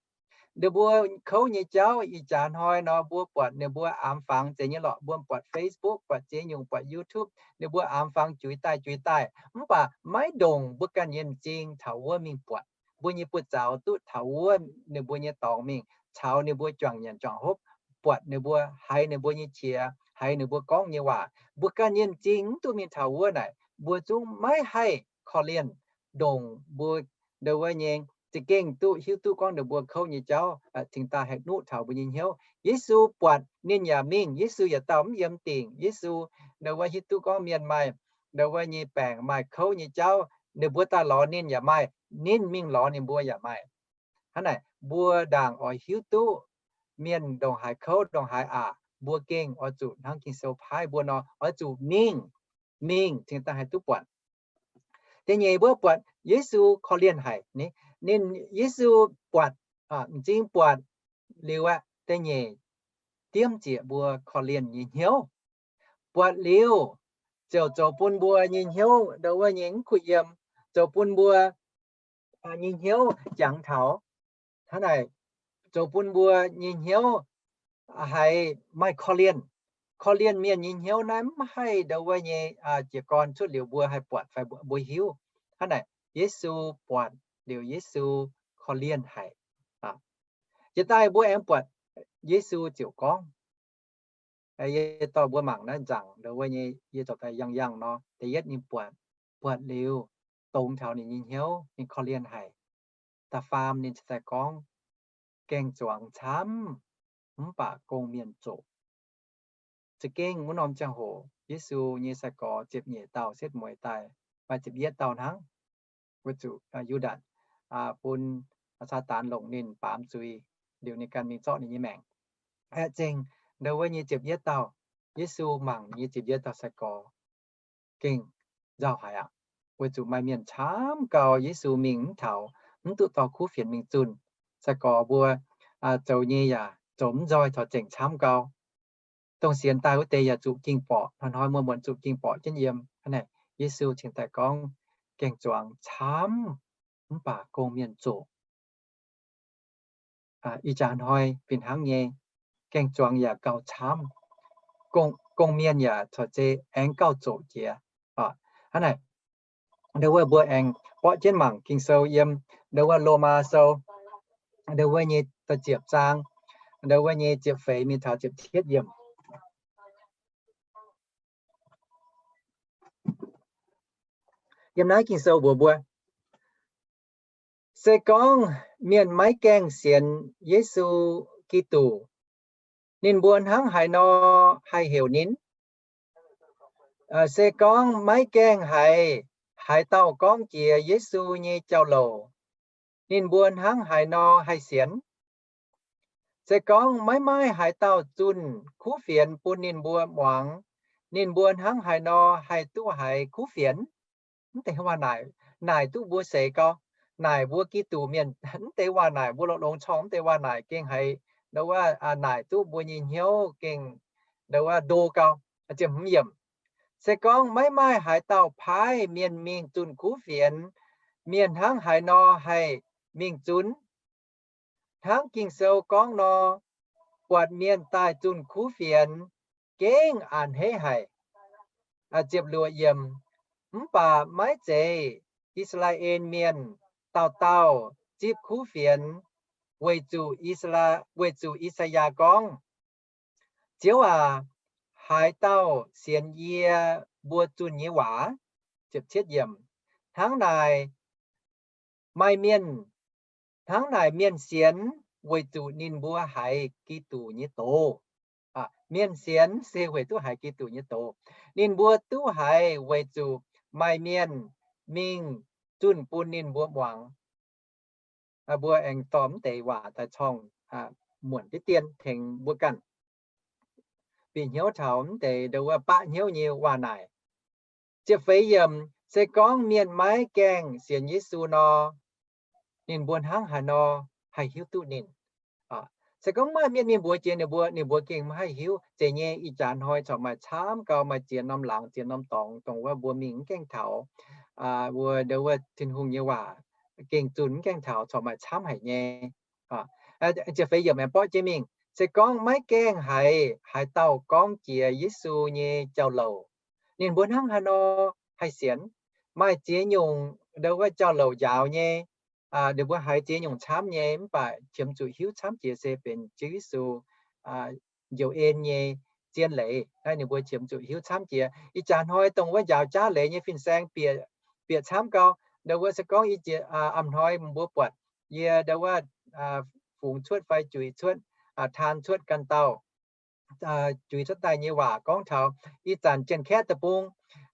Ninh mbuo kouv nyei jauv ih jaax hnoi nor, mbuo buatc ninh mbuo aamx fangx zeiz nyei lorqc. Mbuo buatc Facebook, buatc ziex nyungc, buatc YouTube, ninh mbuo aamx fangx juix daaih juix daaih. Mv baac maiv ndongc mbuo ganh nyei m'zing taux wuov mingh buatc. Mbuo nyei buoz-zaux duqv taux wuov ninh mbuo nyei dorngx mingh caux ninh mbuo juangc nyanc juangc hopv, buatc ninh mbuo, haiz ninh mbuo nyei qiex, haiz ninh mbuo gorngv nyei waac. Mbuo ganh nyei m'zing mv duqv mingh taux wuov naaic, mbuo zungv maiv haih korv-lienh ndongc mbuo ndo wuov nyei za'gengh duqv hiuv duqv gorngv ninh mbuo kouv nyei jauv cingx daaih haih nuqv taux mbuo nyei hnyouv. Yesu buatc ninh yaac mingh. Yesu yietc dauh mv yiem dingc. Yesu ndo wuov hiuv duqv gorngv mienh maaih ndo wuov nyei baengc, maaih kouv nyei jauv, ninh mbuo daaih lorz ninh yaac maaih, ninh mingh lorz ninh mbuo yaac maaih. Hnangv naaic, mbuo ndaangc oix hiuv duqv mienh ndongc haaix kouv ndongc haaix aqc, mbuo gengh oix zuqc hnangv Ging-Sou paaiv mbuo nor, oix zuqc mingh, mingh cingx daaih haih duqv buatc. Da'nyeic mbuo buatc Yesu korv-lienh haic. Ninh, Yesu buatc, m'zing buatc liuz aqv, da'nyeic diemv ziec mbuo korv-lienh nyei hnyouv. Buatc liuz ziouc zoux bun mbuo nyei hnyouv ndo wuov nyei mv kuh yiem, zoux bun mbuo nyei hnyouv jangx taux. Hnangv naaic, zoux bun mbuo nyei hnyouv haiz maaih korv-lienh. Korv-lienh mienh nyei hnyouv naaiv mv haih ndo wuov nyei jiez gorn cuotv liuz mbuo haih buatc fai mbuo hiuv. Hnangv naaic, Yesu buatc liuz Yesu korv-lienh haic. Jiex daaih mbuo aengx buatc Yesu ziouc gorngv, yie dorh mbuo mangc naaiv nzaangc ndo wuov nyei, yie zoux daaih yangh yangh nor, da'yietv ninh buatc, buatc liuz dongz taux ninh nyei hnyouv, ninh korv-lienh haic. Da'faam ninh cingx daaih gorngv, gaeng-zuangx camv, mv baac gong-mienh zoqc. Za'gengh wuov norm ziangh hoc Yesu nyei sai-gorx ziepc nyeic dauh setv mueiz daaih, maaih ziepc yietv dauh hnangv, weic zuqc Yu^ndaatc bun Saadaan longc ninh baamz zuiz, liuz ninh ganh mingh zorqv ninh nyei maengc. Aeqv, zengc ndo wuov nyei ziepc yietv dauh, Yesu mangc nyei ziepc yietv dauh sai-gorx gengh nzauh haic aqv. Weic zuqc maaih mienh camv gau, Yesu mingh mv taux, mv duqv dorh kuv fienx mingh zunh. Sai-gorx mbuo zoux nyei yaac zoux mv nzoih caux zengc camv gau. Dongh sienx daaih wuov deix yaac zuqc ging-borqc, hnoi-hnoi muonz-muonz zuqc ging-borqc jienv yiem. Hnangv naaic, Yesu cingx daaih gorngv, gaeng-zuangx camv, mv baac gong-mienh zoqc. Ih jaax hnoi fih hnangv nyei, gaeng-zuangx yaac gauh camv, gong-mienh yaac corc zei aengx gauh zoqc jiex. Hnangv naaic, ndo wuov mbuo aengx borqv jienv mangc Ging-Sou yiem ndo wuov Lomaa Sou, ndo wuov nyei da'ziepc zaang, ndo wuov nyei ziepc feix mingh taux ziepc cietv yiemc. Yiem naaiv Ging-Sou mbuox mbuo, se gorngv mienh maiv gaengh sienx Yesu Giduc, ninh mbuo hnangv haaix nor haih heuc ninh? Se gorngv maiv gaengh haiz haaix dauh gorngv jiex Yesu nyei jauv-louc, ninh mbuo hnangv haaix nor haih sienx? Se gorngv maiv maaih haaix dauh zunh kuv fienx bun ninh mbuo muangx, ninh mbuo hnangv haaix nor haih duqv haiz kuv fienx? Mv deix waac naaic, naaic duqv mbuo seix gau. Naaic mbuo Giduc mienh mv deix waac naaic, mbuo longx-longx corng mv deix waac naaic gengh haiz ndo wuov naaic duqv mbuo nyei hnyouv gengh ndo wuov ndo gau. Ziepc hmz yiemc, se gorngv maiv maaih haaix dauh paaiv mienh mingh zunh kuv fienx, mienh hnangv haaix nor haih mingh zunv? Hnangv Ging-Sou gorngv nor, buatc mienh daaih zunh kuv fienx gengh a'hneiv haic. Ziepc luoqc yiemc, mv baac maiv zeiz I^saa^laa^en Mienh dauh dauh zipv kuv fienx, weic zuqc I^saa, weic zuqc I^saa^yaa gorngv, Ziouv aac, haaix dauh sienx yie mbuo zunh nyei waac? Ziepc cietv yiemc, hnangv naaic maaih mienh, hnangv naaic mienh sienx weic zuqc ninh mbuo haiz Giduc nyei doz. Mienh sienx se weic duqv haiz Giduc nyei doz. Ninh mbuo duqv haiz weic zuqc maaih mienh mingh zunh bun ninh mbuo muangx. Mbuo aengx dorh mv deix waac daaih corng muonc diqv dien tengx mbuo ganh bieqc hnyouv taux mv deix ndo wuov baqv hnyouv nyei waac naaic. Ziepc feix yiemc, se gorngv mienh maiv gaengh sienx Yesu nor, ninh mbuo hnangv haaix nor haih hiuv duqv ninh. Se gorngv maaih mienh mingh mbuox jiex ninh mbuo, ninh mbuo gengh maiv haih hiuv. Zeiz nyei, ih jaax hnoi corc maaih camv gau, maaih ziex norm laangz, ziex norm dorngx, dongh wuov mbuo mingh mv gaengh taux, wuov ndo wuov Tin-Hungh nyei waac gengh zunh mv gaengh taux, corc maaih camv haic nyei. Ziepc feix yiemc aengx borqv jienv mingh, se gorngv maiv gaengh haiz haaix dauh gorngv jiex Yesu nyei jauv-louc, ninh mbuo hnangv haaix nor haih sienx? Maaih ziex nyungc ndo wuov jauv-louc njaaux nyei, ninh mbuo haiz ziex nyungc camv nyei, mv baac qiemx zuqc hiuv camv jiex se benx Ziouv Yesu njoux en nyei zien leiz. Naaiv ninh mbuo qiemx zuqc hiuv camv jiex. Ih jaax hnoi dongh wuov njaaux jaav leiz nyei fin-saeng bieqc camv gau. Ndo wuov se gorngv ih jiex a'hnoi mbuo buatc yie ndo wuov fungx cuotv fai juix cuotv, taan cuotv ganh dauh juix cuotv daaih nyei waac gorngv taux ih zanc Janx-Kaeqv deic-bung,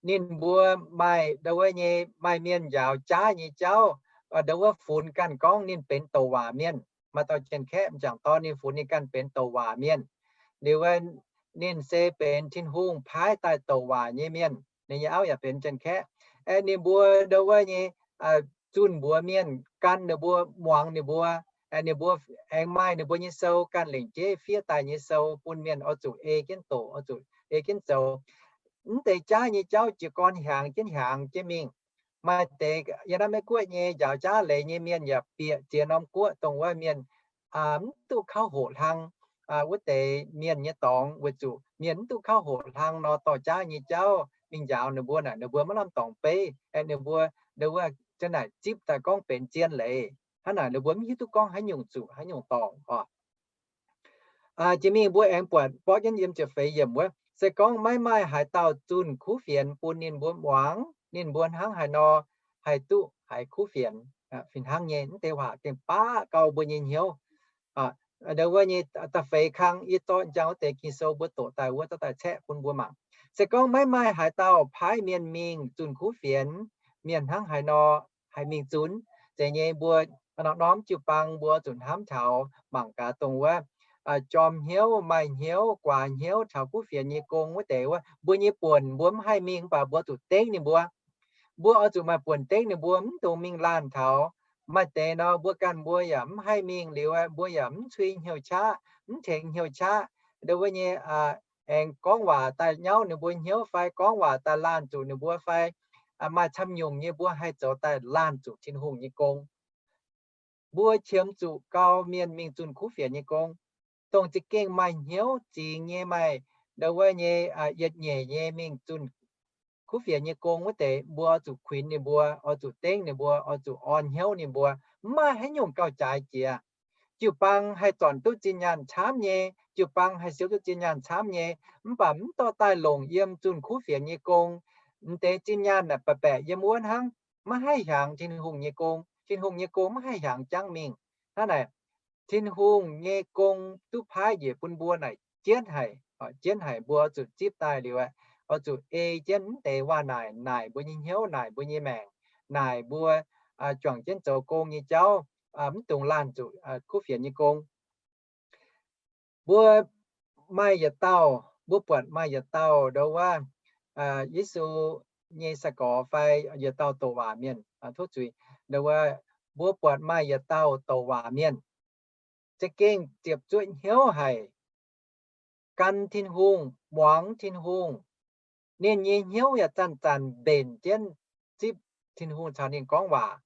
ninh mbuo maaih ndo wuov nyei, maaih mienh njaaux jaav nyei jauv, ndo wuov funx ganh gorngv ninh benx douc waac mienh. Maaih dauh Janx-Kaeqv m'jangc dorn ninh funx ninh ganh benx douc waac mienh. Liuz ninh se benx Tin-Hungh paaiv daaih douc waac nyei mienh. Ninh nyei auv yaac benx Janx-Kaeqv. Aeqv, ninh mbuo ndo wuov nyei zunh mbuox mienh gan ninh mbuo, muangx ninh mbuo. Ninh mbuo aengx maaih ninh mbuo nyei sou, ganh lengc jeiv fiev daaih nyei sou bun mienh oix zuqc ei jienv doqc, oix zuqc ei jienv zoux. Mv deix jaav nyei jauv jiez gorn hiaangx jienv hiaangx jienv mingh. Maaih deix yiem naaiv Meiv Guoqv nyei njaaux jaav leiz nyei mienh yaac bieqc ziex norm guoqv dongh wuov mienh mv duqv kauv hoqc hlang wuov deix mienh nyei dorngx, weic zuqc mienh mv duqv kauv hoqc hlang nor, dorh jaav nyei jauv mingh njaaux ninh mbuo naaic, ninh mbuo maiv lamh dorngx beiv. Ninh mbuo ndo wuov za'naaic zipv daaih gorngv benx zien leiz. Hnangv naaic ninh mbuo mv hiuv duqv gorngv haaix nyungc zuqc haaix nyungc dorngc oc. Jiex mingh mbuo aengx buatc borqv jienv yiem ziepc feix yiemc wuov, se gorngv maiv maaih haaix dauh zunh kuv fienx bun ninh mbuo muangx, ninh mbuo hnangv haaix nor haih duqv haiz kuv fienx? Fih hnangv nyei, mv deix waac gengh baqv gau mbuo nyei hnyouv. Ndo wuov nyei da'feix kang yie zorqv njang wuov deix Ging-Sou mbuo doqc daaih wuov dorh daaih caeqv bun mbuo mangc. Se gorngv maiv maaih haaix dauh paaiv mienh mingh zunh kuv fienx, mienh hnangv haaix nor haih mingh zunv? Zeiz nyei, mbuo norm-norm jiu-baang mbuo zuqc hnamv taux mangc gaax dongh wuov jorm hnyouv, maaih hnyouv, guaax hnyouv taux kuv fienx nyei gong wuov deix wuov, mbuo nyei buonc mbuo mv haih mingh, mv baac mbuo zuqc dengv ninh mbuo. Mbuo oix zuqc maaih buonc dengv ninh mbuo, mv dungx mingh laanh taux. Maaih deix nor mbuo ganh mbuo yaac mv haih mingh liuz, mbuo yaac mv cui hnyouv qaqv, mv tengx hnyouv qaqv. Ndo wuov nyei aengx gorngv waac daaih nyauv ninh mbuo hnyouv fai gorngv waac daaih laanh zuqc ninh mbuo fai maaih camv nyungc nyei mbuo haih zoux daaih laanh zuqc Tin-Hungh nyei gong. Mbuo qiemx zuqc gau mienh mingh zunh kuv fienx nyei gong, dongh za'gengh maaih hnyouv zingx nyei, maaih ndo wuov nyei yietc nyeic nyei mingh zunh kuv fienx nyei gong wuov deix, mbuo oix zuqc kuinx ninh mbuo, oix zuqc dengv ninh mbuo, oix zuqc orn hnyouv ninh mbuo. Mv maaih haaix nyungc gauh jaaix jiex. Jiu-baang haih zornc duqv zinh nyaanh camv nyei, jiu-baang haih siou duqv zinh nyaanh camv nyei, mv baac mv dorh daaih longc yiem zunh kuv fienx nyei gong. M'deix zinh nyaanh naaic baeqc baeqc yiem wuov hnangv, maiv haih hiaangx Tin-Hungh nyei gong. Tin-Hungh nyei gong maiv haih hiaangx jangv mingh. Hnangv naaic, Tin-Hungh nyei gong duqv paaiv njiec bun mbuo naaic jienv haic, jienv haic. Mbuo oix zuqc zipv daaih liuz aeqv, oix zuqc ei jienv mv deix waac naaic, naaic mbuo nyei hnyouv, naaic mbuo nyei maengc, naaic mbuo juangc jienv zoux gong nyei jauv, mv dungx laanh zuqc kuv fienx nyei gong. Mbuo maaih yietc dauh, mbuo buatc maaih yietc dauh ndo wuov, Yesu nyei sai-gorx fai yietc dauh douc waac mienh, tov zuiz, ndo wuov, mbuo buatc maaih yietc dauh douc waac mienh za'gengh ziepc zuoqv hnyouv haic, gan Tin-Hungh, muangx Tin-Hungh. Ninh nyei hnyouv yaac zanc-zanc mbenc jienv zipv Tin-Hungh caux ninh gorngv waac.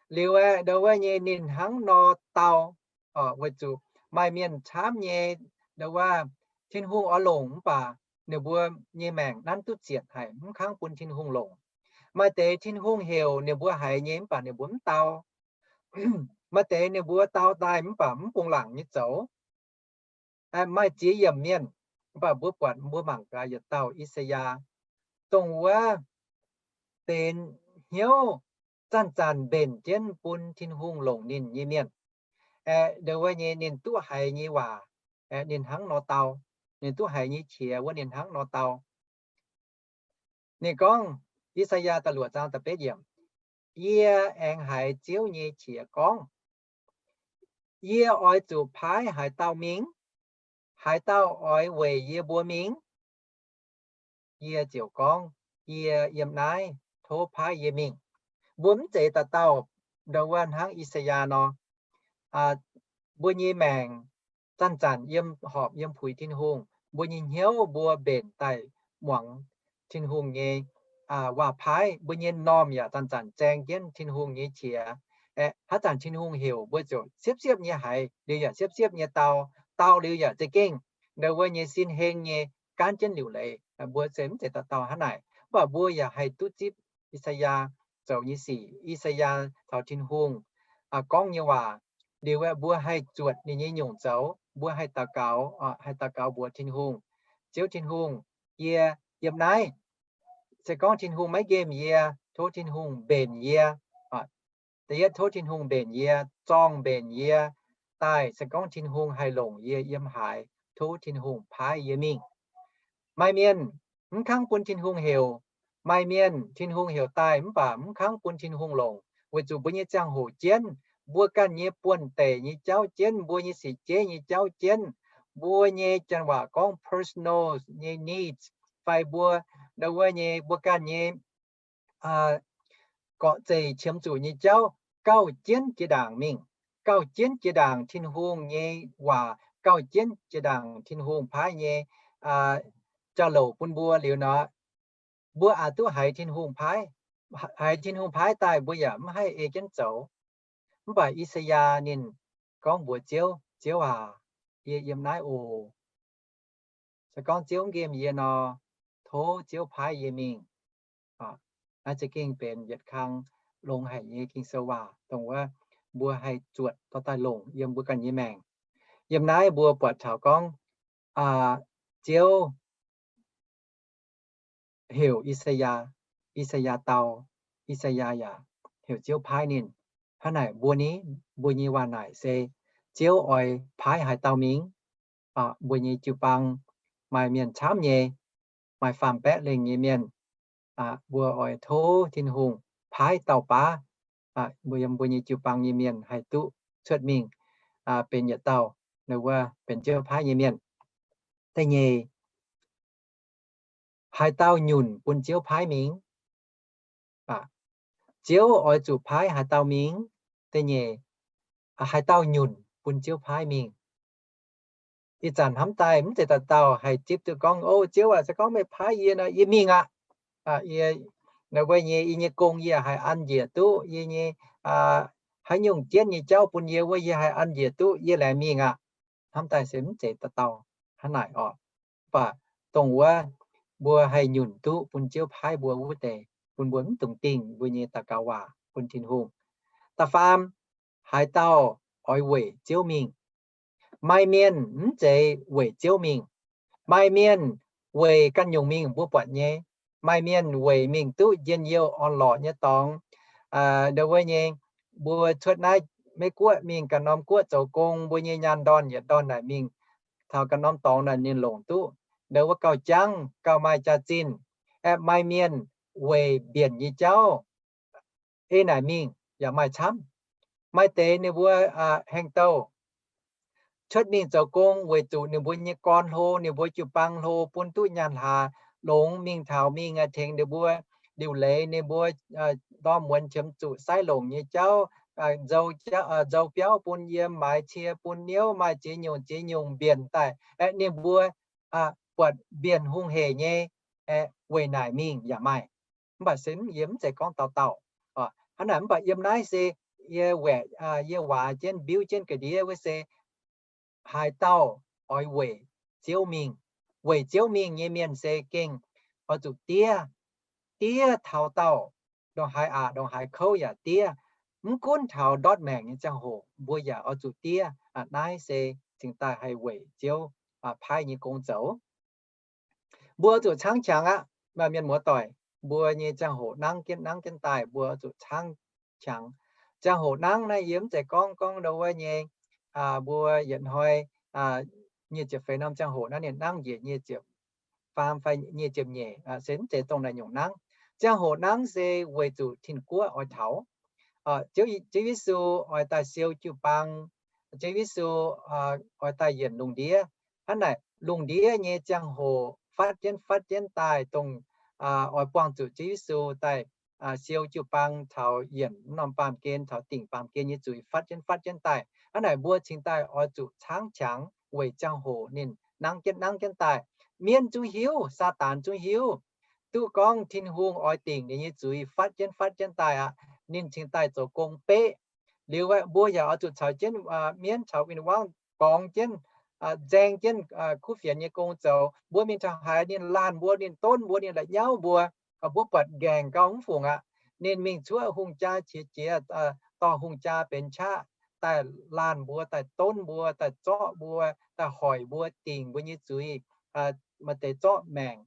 Liuz aeqv, ndo wuov nyei ninh hnangv nor dau, weic zuqc maaih mienh camv nyei ndo wuov, Tin-Hungh oix longc mv baac ninh mbuo nyei maengc nanv duqv zietc haic, mv kangv bun Tin-Hungh longc. Maaih deix Tin-Hungh heuc ninh mbuo haiz nyei mv baac ninh mbuo mv dau. Maaih deix ninh mbuo dau daaih mv baac mv bungx laangc nyei zoux. Maaih ziex yiemc mienh, mv baac mbuo buatc mbuo mangc gaax yietc dauh I^saa^yaa, dongh wuov benx hnyouv zanc-zanc mbenc jienv bun Tin-Hungh longc ninh nyei mienh. Aeqv, ndo wuov nyei ninh duqv haiz nyei waac, aeqv, ninh hnangv nor dau. Ninh duqv haiz nyei qiex wuov ninh hnangv nor dau. Ninh gorngv, I^saa^yaa da'luoqc zaang da'betv yiemc, Yie aengx haiz Ziouv nyei qiex gorngv, Yie oix zuqc paaiv haaix dauh mingh? Haaix dauh oix weic yie mbuo mingh? Yie ziouc gorngv, Yie yiem naaiv, tov paaiv yie mingh. Mbuo mv zeiz dauh dauh ndongc wuov hnangv I^saa^yaa nor, mbuo nyei maengc zanc-zanc yiem horpc yiem puix Tin-Hungh, mbuo nyei hnyouv mbuo mbenc daaih muangx Tin-Hungh nyei waac-paaiv, mbuo nyei m'normh yaac zanc-zanc zaeng jienv Tin-Hungh nyei qiex. Aeqv, haaix zanc Tin-Hungh heuc mbuo ziouc siepv-siepv nyei haiz, liuz yaac siepv-siepv nyei dau, dau liuz yaac za'gengh ndongc wuov nyei sin heng nyei gaanv jienv liuc leiz. Mbuo se mv zeiz dauh dauh hnangv naaic, mv baac mbuo yaac haih duqv zipv I^saa^yaa zoux nyei sic. I^saa^yaa caux Tin-Hungh gorngv nyei waac, liuz mbuo haih zuotc ninh nyei nyungc zoux, mbuo haih daux gaux, haih daux gaux mbuox Tin-Hungh, Ziouv Tin-Hungh, yie yiem naaiv, se gorngv Tin-Hungh maiv nqemh yie, tov Tin-Hungh mbenc yie. Da'yietv, tov Tin-Hungh mbenc yie, zorng mbenc yie daaih. Se gorngv Tin-Hungh haih longc yie yiem haaix, tov Tin-Hungh paaiv yie mingh. Maaih mienh mv kangv bun Tin-Hungh heuc. Maaih mienh Tin-Hungh heuc daaih mv baac mv kangv bun Tin-Hungh longc, weic zuqc mbuo nyei ziangh hoc jienv, mbuo ganh nyei buonv-deic nyei jauv jienv, mbuo nyei sic jeiv nyei jauv jienv, mbuo nyei, janx waac gorngv personal nyei needs, fai mbuo ndongc wuov nyei mbuo ganh nyei gorqv-zeih qiemx zuqc nyei jauv gauh jienv jiex ndaangc mingh, gauh jienv jiex ndaangc Tin-Hungh nyei waac, gauh jienv jiex ndaangc Tin-Hungh paaiv nyei jauv-louc bun mbuo liuz nor, mbuo aqc duqv haiz Tin-Hungh paaiv. Haiz Tin-Hungh paaiv daaih mbuo yaac mv haih ei jienv zoux. Mv baac I^saa^yaa ninh gorngv mbuox Ziouv, Ziouv aac, yie yiem naaiv oc. Se gorngv Ziouv nqemh yie nor, tov Ziouv paaiv yie mingh. Naaiv za'gengh benx yietc kang longx haic nyei Ging-Sou waac, dongh wuov mbuo haih zuotc dorh daaih longc yiem mbuo ganh nyei maengc. Yiem naaiv mbuo buatc taux gorngv Ziouv heuc I^saa^yaa, I^saa^yaa dau, I^saa^yaa yaac heuc Ziouv paaiv ninh. Hnangv naaic mbuo ni, mbuo nyei waac naaic se Ziouv oix paaiv haaix dauh mingh? Mbuo nyei jiu-baang maaih mienh camv nyei, maaih faam-baeqv lengh nyei mienh. Mbuo oix tov Tin-Hungh paaiv dauh baav, mbuo yiem mbuo nyei jiu-baang nyei mienh haih duqv cuotv mingh benx yietc dauh, wuov benx Ziouv paaiv nyei mienh. Da'nyeic, haaix dauh nyunc bun Ziouv paaiv mingh? Ziouv oix zuqc paaiv haaix dauh mingh? Da'nyeic, haaix dauh nyunc bun Ziouv paaiv mingh? Ih zanc hnamv daaih mv zeiz dauh dauh haih zipv duqv gorngv, O Ziouv aac, se gorngv meih paaiv yie nor, yie mingh aqv. Yie, wuov nyei, yie nyei gong yie haih an njiec duqv, yie nyei haaix nyungc jienv nyei jauv bun yie wuov, yie haih an njiec duqv, yie laengz mingh aqv. Hnamv daaih se mv zeiz dauh dauh hnangv naaic oc. Mv baac dongh wuov mbuo haih nyunc duqv bun Ziouv paaiv mbuo wuov deix, bun mbuo mv dungx dingh mbuo nyei daux gaux waac bun Tin-Hungh. Da'faam, haaix dauh oix weic Ziouv mingh? Maaih mienh mv zeiz weic Ziouv mingh. Maaih mienh weic ganh nyungc mingh mbuo buatc nyei. Maaih mienh weic mingh duqv njien-youh orn-lorqc nyei dorngx. Ndongc wuov nyei, mbuo cuotv naaiv Meiv-Guoqv mingh ganh norm guoqv zoux gong, mbuo nyei nyaanh ndorn yietc ndorn naaic mingh taux ganh norm dorngx naaic ninh longc duqv ndongc wuov gauh jangv, gauh maaih jaax-zinh. Aeqv, maaih mienh weic mbienc nyei jauv ei naaic mingh yaac maaih camv. Maaih deix ninh mbuo haengh douh cuotv mingh zoux gong weic zuqc ninh mbuo nyei gorn hlo, ninh mbuo jiu-baang hlo, bun duqv nyaanh hlaax longx, mingh taux mingh tengx ninh mbuo liuc leiz, ninh mbuo ndorm muonz qiemx zuqc saaiv longc nyei jauv, nzou biauv bun yiem, maaiz cie bun niouv, maaih ziex nyungc ziex nyungc mbienc daaih. Aeqv, ninh mbuo buatc mbienc hungh heic nyei, weic naaic mingh yaac maaih. Mv baac se yie mv zeiz gorngv dauh dauh. Hnangv naaic mv baac yiem naaiv se yie, yie waac jienv mbiuv jienv ga'ndiev wuov se haaix dauh oix weic Ziouv mingh. Weic Ziouv mingh nyei mienh se gengh oix zuqc diev, diev taux daauh, ndongc haaix aqc ndongc haaix kouv yaac diev. Mv gunv taux ndortv maengc nyei ziangh hoc mbuo yaac oix zuqc diev. Naaiv se cingx daaih haih weic Ziouv paaiv nyei gong zoux. Mbuo oix zuqc caangv qangx aqv. Maaih mienh muoz-doic, mbuo nyei ziangh hoc nangv jienv nangv jienv daaih, mbuo oix zuqc caangv qangx. Ziangh hoc nangv naaiv yie mv zeiz gorngv gorngv ndau wuov nyei, mbuo yietc hnoi nyic ziepc feix norm ziangh hoc naaiv ninh nangv njiec nyic ziepc faam fai nyic ziepc nyeic, se mv zeiz dongh naaic nyungc nangv. Ziangh hoc nangv se weic zuqc tin-guoqv oix taux, Ziouv Yesu oix daaih siou jiu-baang, Ziouv Yesu oix daaih yienc lungh ndiev. Hnangv naaic lungh ndiev nyei ziangh hoc fatv jienv fatv jienv daaih dongh oix buangh zuqc Ziouv Yesu daaih siou jiu-baang caux yienc norm baamh gen caux dingc baamh gen nyei zuiz fatv jienv fatv jienv daaih. Hnangv naaic mbuo cingx daaih oix zuqc caangv qangx weic ziangh hoc ninh nangv jienv nangv jienv daaih. Mienv zungv hiuv, Saadaan zungv hiuv, duqv gorngv Tin-Hungh oix dingc ninh nyei zuiz fatv jienv fatv jienv daaih aqv. Ninh cingx daaih zoux gong beqv. Liuz aeqv, mbuo yaac oix zuqc caux jienv mienv caux win-wangv gorngx jienv, nzaeng jienv kuv fienx nyei gong zoux. Mbuo mingh taux haaix ninh laanh mbuo, ninh donv mbuo, ninh la'nyauv mbuo, mbuo buatc nqaengc gauh mv fungc aqv. Ninh mingh cuotv hungh jaa qiex jiez, dorh hungh jaa benx qaqv daaih laanh mbuo, daaih donv mbuo, daaih zorqv mbuo, daaih hoic mbuo, dingc mbuo nyei zuiz, maaih deix zorqv maengc.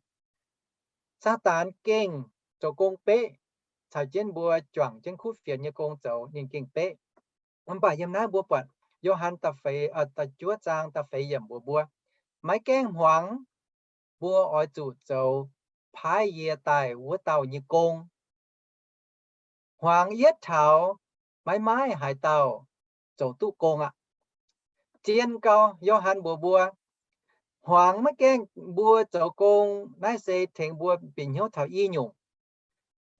Saadaan gengh zoux gong beqv, caux jienv mbuo juangc jienv kuv fienx nyei gong zoux, ninh gengh beqv. Mv baac yiem naaiv mbuo buatc Yo^han da'feix, da'juov zaang da'feix yiemc mbuox mbuo, maiv gaengh hmuangx mbuo oix zuqc zoux paaiv yie daaih wuov dauh nyei gong. Hmuangx yietv taux maiv maaih haaix dauh zoux duqv gong aqv. Zien gau, Yo^han mbuox mbuo, hmuangx maiv gaengh mbuo zoux gong, naaiv se tengx mbuo bieqc hnyouv taux i nyungc.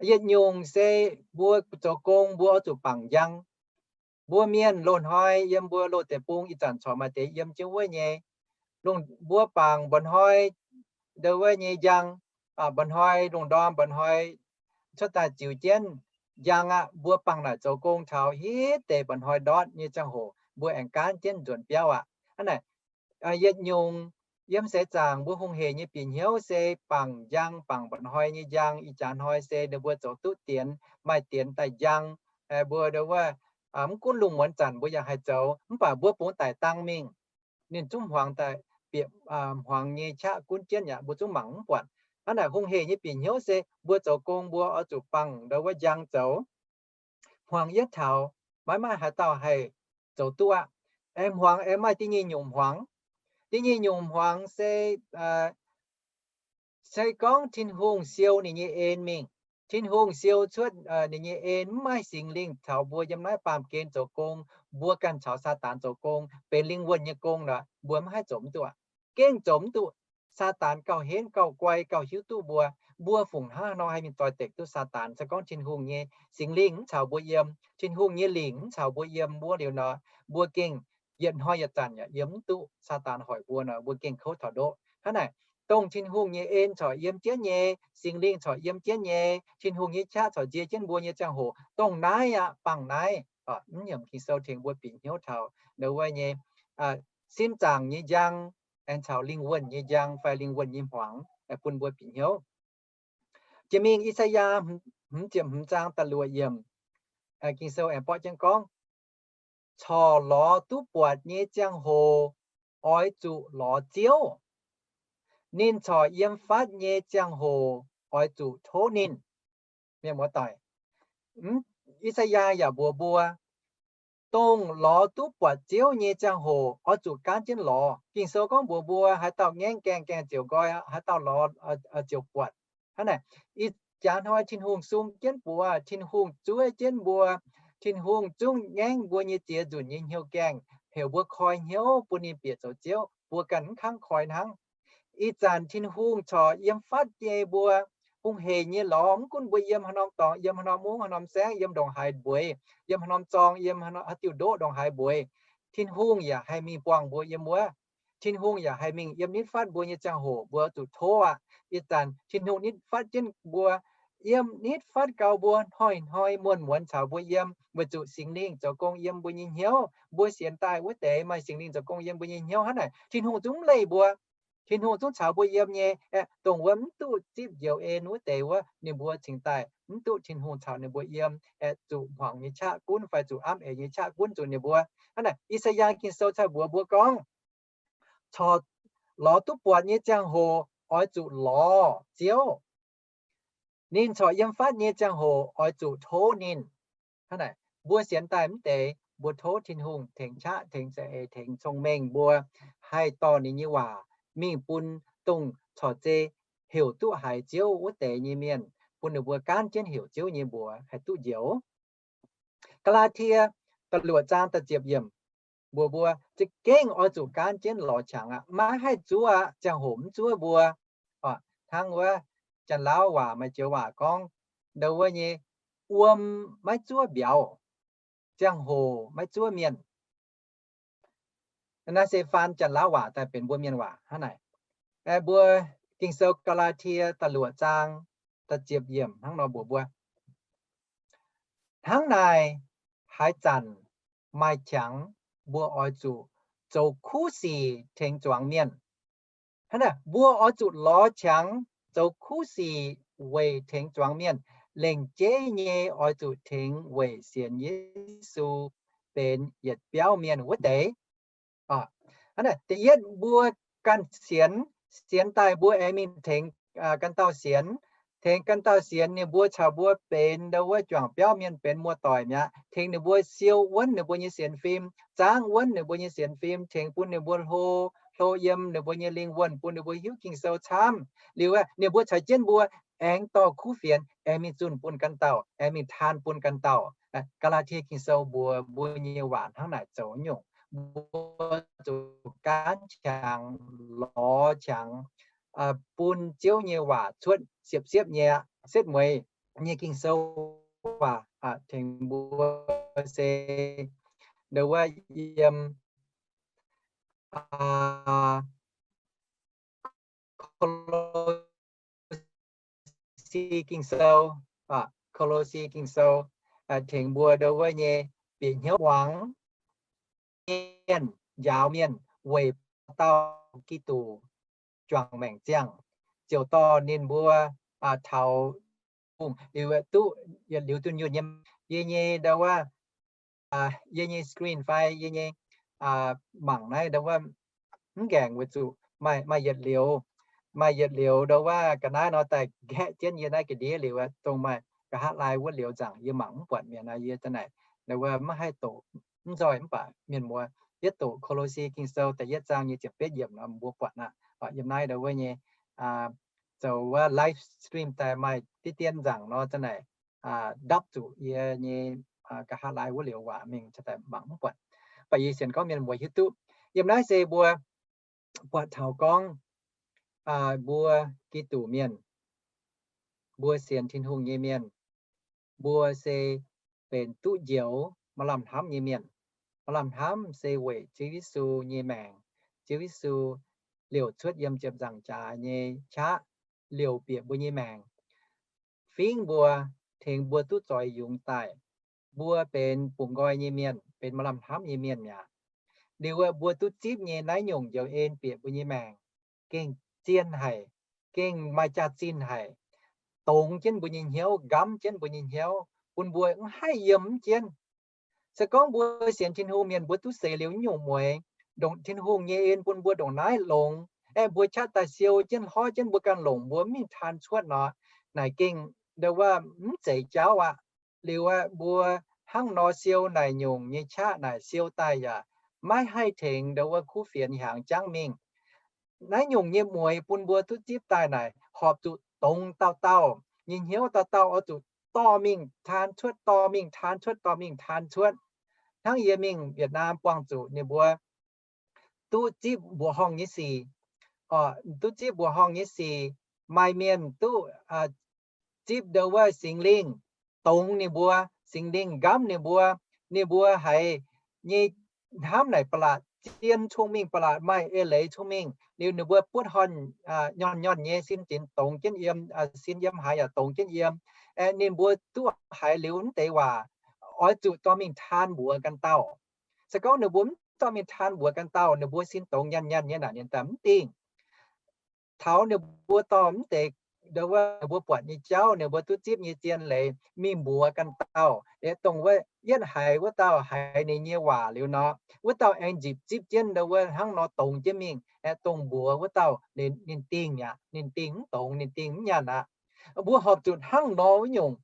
Yietc nyungc se mbuo zoux gong mbuo oix zuqc bangc njang. Mbuo mienh loz-hnoi yiem mbuo loz-deic-bung ih zanc corc maaih deix yiem jienv wuov nyei. Lungh mbuo bangc mba'hnoi ndo wuov nyei njang, mba'hnoi lungh ndorm, mba'hnoi cuotv daaih ziux jienv njang aqv. Mbuo bangc naaic zoux gong taux hitv deix mba'hnoi ndortv nyei ziangh hoc mbuo aengx gaanv jienv nzuonx biauv aqv. Hnangv naaic, yietc nyungc yiem seix zaangc mbuo hungh hec nyei bieqc hnyouv se bangc njang, bangc mba'hnoi nyei njang. Ih jaax hnoi se ninh mbuo zoux duqv dienx, maaih dienx daaih njang. Mbuo ndo wuov, mv gunv lungh muonz zanc mbuo yaac haih zoux, mv baac mbuo bungx daic dangh mingh, ninh zungv hmuangx daaih bieqc, hmuangx nyei qaqv gunv jienv yaac mbuo zungv mangc mv buatc. Hnangv naaic hungh hec nyei bieqc hnyouv se mbuo zoux gong mbuo oix zuqc bangc ndo wuov njang zoux. Hmuangx yietv taux maiv maaih haaix dauh haih zoux duqv aqv. Aengx hmuangx aengx maaih da'nyeic nyungc hmuangx. Da'nyeic nyungc hmuangx se, se gorngv Tin-Hungh siou ninh nyei en mingh. Tin-Hungh siou cuotv ninh nyei en, mv maaih Singx Lingh caux mbuo yiem naaiv baamh gen zoux gong, mbuo ganh caux Saadaan zoux gong, benx lingh wuonh nyei gong nor, mbuo mv haih zoux mv duqv. Gengh zoux mv duqv. Saadaan gauh henv, gauh guai, gauh hiuv duqv mbuo. Mbuo fungc hnangv haaix nor haih mingh doix-dekc duqv Saadaan? Se gorngv Tin-Hungh nyei Singx Lingh mv caux mbuo yiem, Tin-Hungh nyei lingc mv caux mbuo yiem wuov liuz nor, mbuo gengh yietc hnoi yietc zanc yaac yiem mv duqv. Saadaan hoic mbuo nor, mbuo gengh kouv taux ndoqv. Hnangv naaic, dongh Tin-Hungh nyei en corc yiem jienv nyei, Singx Lingh corc yiem jienv nyei, Tin-Hungh nyei qaqv corc nzie jienv mbuo nyei ziangh hoc, dongh naaiv aqv, bangh naaiv. Mv nyiemc Ging-Sou tengx mbuo bieqc hnyouv taux ndo wuov nyei sin zaangc nyei njang, aengx caux lingh wuonh nyei njang fai lingh wuonh nyei hmuangx bun mbuo bieqc hnyouv. Jiex mingh I^saa^yaa hmz ziepc hmz zaang da'luoqc yiemc, Ging-Sou aengx borqv jienv gorngv, corc lorz duqv buatc nyei ziangh hoc oix zuqc lorz Ziouv. Ninh corc yiem fatv nyei ziangh hoc oix zuqc tov ninh. Mienh muoz-doic, I^saa^yaa yaac mbuox mbuo, dongh lorz duqv buatc Ziouv nyei ziangh hoc oix zuqc gaanv jienv lorz. Ging-Sou gorngv mbuox mbuo, haaix dauh ngaengv gaengh, gaengh ziouc nqoi, haaix dauh lorz ziouc buatc. Hnangv naaic, ih jaax hnoi Tin-Hungh sung jienv mbuox, Tin-Hungh zuov jienv mbuo, Tin-Hungh zungv ngaengv mbuo nyei ziex nzunc nyei hnyouv gaengh, heuc mbuo koi hnyouv bun ninh bieqc zoux Ziouv. Mbuo ganh mv kangv koi hnangv. Ih zanc Tin-Hungh corc yiem fatv nyei mbuo, hungh hec nyei lorz, mv gunv mbuo yiem haaix norm dorngx, yiem haaix norm mungv, haaix norm saengv, yiem ndongc haaix mbueix, yiem haaix norm zorng, yiem haaix diuh ndoqv ndongc haaix mbueix, Tin-Hungh yaac haih mingh buangh mbuo yiem wuov. Tin-Hungh yaac haih mingh yiem nitv fatv mbuo nyei ziangh hoc mbuo zuqc tov aqv. Ih zanc Tin-Hungh nitv fatv jienv mbuo, yiem nitv fatv gau mbuo, hnoi-hnoi muonz-muonz caux mbuo yiem, weic zuqc Singx Lingh zoux gong yiem mbuo nyei hnyouv. Mbuo sienx daaih wuov deix maaih Singx Lingh zoux gong yiem mbuo nyei hnyouv. Hnangv naaic Tin-Hungh zungv mv leih mbuo. Tin-Hungh zungv caux mbuo yiem nyei. Aeqv, dongh wuov mv duqv zipv njoux en wuov deix wuov, ninh mbuo cingx daaih mv duqv Tin-Hungh caux ninh mbuo yiem, aeqv, zuqc hmuangx nyei qaqv gunv fai zuqc amv eix nyei qaqv gunv zuqc ninh mbuo. Hnangv naaic, I^saa^yaa Ging-Sou cai mbuox mbuo gorngv, corc lorz duqv buatc nyei ziangh hoc oix zuqc lorz Ziouv. Ninh corc yiem fatv nyei ziangh hoc oix zuqc tov ninh. Hnangv naaic, mbuo sienx daaih mv deix, mbuo tov Tin-Hungh tengx qaqv, tengx za'eix, tengx cong-mengh mbuo, haih dorh ninh nyei waac mingh bun dongh corc zei heuc duqv haiz Ziouv wuov deix nyei mienh, bun ninh mbuo gaanv jienv heuc Ziouv nyei mbuox haih duqv njoux. Gaa^laa^tie da'luoqc zaang da'ziepc yiemc mbuox mbuo, za'gengh oix zuqc gaanv jienv lorz qangx aqv. Maiv haih zuov aqv. Ziangh hoc mv zuov mbuo. Hnangv wuov Janx-Lauv waac maaih joux waac gorngv, ndau wuov nyei wuom maiv zuov mbiauz, ziangh hoc maiv zuov mienh. Naaiv se faan Janx-Laauv waac daaih benx mbuo Mienh waac hnangv naaic. Mbuo Ging-Sou Gaa^laa^tie da'luoqc zaang da'ziepc yiemc hnangv nor mbuox mbuo, hnangv naaic haaix zanc maaih qangx, mbuo oix zuqc zoux kuv sic tengx zuangx mienh. Hnangv naaic mbuo oix zuqc lorz qangx zoux kuv sic weic tengx zuangx mienh. Lengc jeiv nyei oix zuqc tengx weic sienx Yesu benx yietc biauv mienh wuov deix. Hnangv naaic da'yietv mbuo ganh sienx, sienx daaih mbuo aengx mingh tengx ganh dauh sienx. Tengx ganh dauh sienx ninh mbuo caux mbuo benx ndau wuov juangc biauv mienh, benx muoz-doic mi'aqv. Tengx ninh mbuo siou wuonv ninh mbuo nyei sienx fim, zaangv wuonv ninh mbuo nyei sienx fim, tengx bun ninh mbuo hlo, hlo yiem ninh mbuo nyei lingh wuonh, bun ninh mbuo hiuv Ging-Sou camv. Liuz aeqv, ninh mbuo caux jienv mbuo aengx dorh kuv fienx aengx mingh zunh bun ganh dauh, aengx mingh taan bun ganh dauh. Gaa^laa^tie Ging-Sou mbuox mbuo nyei waac hnangv naaic zoux nyungc. Mbuo zuqc gaanv qangx, lorz qangx, bun Ziouv nyei waac cuotv siepv-siepv nyei aqv. Setv mueiz nyei Ging-Sou waac tengx mbuo se ndau wuov yiem Ko^lo^si Ging-Sou, Ko^lo^si Ging-Sou tengx mbuo ndau wuov nyei bieqc hnyouv muangx mienh, njaaux mienh weic dauh Giduc juangc maengc ziangh, ziouc dorh ninh mbuo taux bungh liuz duqv yietc liuz dunh yunh nyei. Yie nyei ndau wuov, yie nyei screen fai yie nyei mangc naaiv ndau wuov mv ngaengc weic zuqc maaih, maaih yietc liuz, maaih yietc liuz ndau wuov ga'naaiv nor daaih nqaeqv jienv yie naaiv ga'ndiev liuz, dongh maaih nqa'haav laai wuov liuz nzaangc yie mangc mv buatc mi'aqv. Yie daaih naaic ndau wuov maiv haih doqc mv nzoih, mv baac mienh muoz yietv doqc Ko^lo^si Ging-Sou da'yietv zaang nyei ziepc betv yiemc nor mbuo buatc aqv. Yiem naaiv ndau wuov nyei zoux wuov live stream daaih maaih diqv dien nzaangc nor, daaih naaic ndapv zuqc yie nyei nqa'haav laai wuov liuz waac mingh daaih mangc mv buatc. Baac yie sienx gorngv mienh muoz hiuv duqv. Yiem naaiv se mbuo buatc taux gorngv mbuo Giduc mienh, mbuo sienx Tin-Hungh nyei mienh, mbuo se benx duqv njoux maaih lamh hnamv nyei mienh. Maaih lamh hnamv se weic Ziouv Yesu nyei maengc. Ziouv Yesu liouc cuotv yiem ziepc nzaangc jaax nyei qaqv liouc bieqc mbuo nyei maengc, fingv mbuo, tengx mbuo duqv zoix yungz daaih. Mbuo benx bungx nqoi nyei mienh, benx maaih lamh hnamv nyei mienh mi'aqv. Liuz mbuo duqv zipv nyei naaiv nyungc njoux en bieqc mbuo nyei maengc gengh zien haic, gengh maaih jaax-zinh haic, dongz jienv mbuo nyei hnyouv, nqamv jienv mbuo nyei hnyouv, bun mbuo mv haih yiem mv jienv. Se gorngv mbuo sienx Tin-Hungh mienh mbuo duqv seix liuz nyungc mueiz, ndongc Tin-Hungh nyei en bun mbuo ndongc naaiv longx, aeqv, mbuo qaqv daaih siou jienv hlorv jienv mbuo ganh longc, mbuo mv mingh taan cuotv nor, naaic gengh ndau wuov mv zeiz jauv aqv. Liuz aeqv, mbuo hnangv nor siou naaic nyungc nyei qaqv naaic siou daaih yaac maiv haih tengx ndau wuov kuv fienx hiaangx jangv mingh. Naaiv nyungc nyei mueiz bun mbuo duqv zipv daaih naaic horpc zuqc dongz dauh dauh nyei hnyouv, dauh dauh oix zuqc dorh mingh taan cuotv, dorh mingh taan cuotv, dorh mingh taan cuotv. Hnangv yie mingh Vietnam buangh zuqc ninh mbuo duqv zipv mbuoqc horngh nyei sic, duqv zipv mbuoqc horngh nyei sic, maaih mienh duqv zipv ndau wuov Singx Lingh dongz ninh mbuo, Singx Lingh nqamv ninh mbuo, ninh mbuo haiz nyei hnamv naaic ba'laqc zien cong-mengh, ba'laqc maaih eix leiz cong-mengh. Liuz ninh mbuo buotv horn nyorn nyorn nyei sin zinx dongz jienv yiem, sin yiem haaix yaac dongz jienv yiem. Aeqv, ninh mbuo duqv haiz liuz mv deix waac, oix zuqc dorh mingh taan mbuox ganh dauh. Se gorngv ninh mbuo mv dorh mingh taan mbuox ganh dauh, ninh mbuo sin dongz nyanc nyanc nyei naaic, ninh daaih mv dingh. Taux ninh mbuo dorh mv deix, ninh mbuo buatc nyei jauv, ninh mbuo duqv zipv nyei zien leiz mingh mbuox ganh dauh, dongh wuov yietv haiz wuov dauh haiz ninh nyei waac liuz nor, wuov dauh aengx nzipc zipv jienv ndau wuov hnangv nor dongz jienv mingh, aeqv, dongh mbuox wuov dauh, ninh dingh mi'aqv, ninh dingh mv dongz, ninh dingh mv nyanc aqv. Mbuo horpc zuqc hnangv nor wuov nyungc.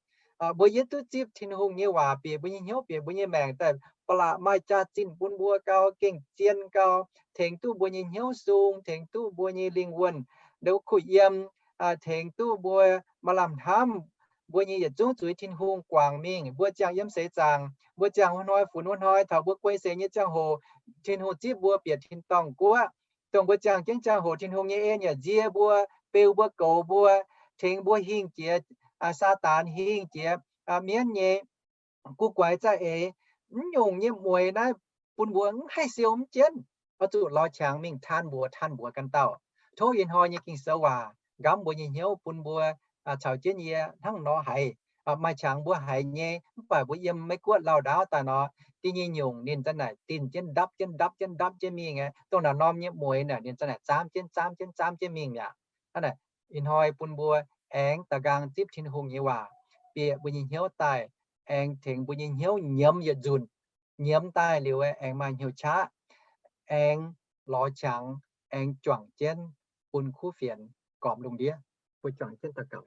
Mbuo yietv duqv zipv Tin-Hungh nyei waac bieqc mbuo nyei hnyouv, bieqc mbuo nyei maengc daaih, ba'laqc maaih jaax-zinh bun mbuo gau, gengh zien gau, tengx duqv mbuo nyei hnyouv sung, tengx duqv mbuo nyei lingh wuonh ndau kuh yiem, tengx duqv mbuo maaih lamh hnamv, mbuo nyei yietc zungv zuiz Tin-Hungh guangc mingh. Mbuo ziangh yiem seix zaangc, mbuo ziangh wuov hnoi funx wuov hnoi, taux mbuo guei seix nyei ziangh hoc, Tin-Hungh zipv mbuo bieqc tin-dorngh guoqv. Dongh mbuo ziangh jienv ziangh hoc, Tin-Hungh nyei en yaac nzie mbuo, beu mbuo, goux mbuo, tengx mbuo hingh jiex Saadaan hingh jiex mienv nyei guv guaix za'eix. Mv nyungc nyei mueix naaiv bun mbuo mv haih siou mv jienv, oix zuqc lorz qangx mingh taan mbuox, taan mbuox ganh dauh. Tov ih hnoi nyei Ging-Sou waac nqamv mbuo nyei hnyouv, bun mbuo caux jienv yie hnangv nor haiz. Maaih qangx mbuo haiz nyei, mv baac mbuo yiem Meiv Guoqv lauh ndaauv daaih nor, da'nyeic nyungc ninh za'naaic dinh jienv ndapv jienv ndapv jienv ndapv jienv mingh aqv. Dongh naaic norm nyei mueix naaic ninh za'naaic zaamv jienv zaamv jienv zaamv jienv mingh mi'aqv. Ih hnoi bun mbuo aengx da'nqaang zipv Tin-Hungh nyei waac bieqc mbuo nyei hnyouv daaih, aengx tengx mbuo nyei hnyouv nyiemz yietc nzunc. Nyiemz daaih liuz aengx maaih hnyouv qaqv, aengx lorz qangx, aengx juangc jienv bun kuv fienx gormx lungh ndiev. Mbuo juangc jienv daux gaux.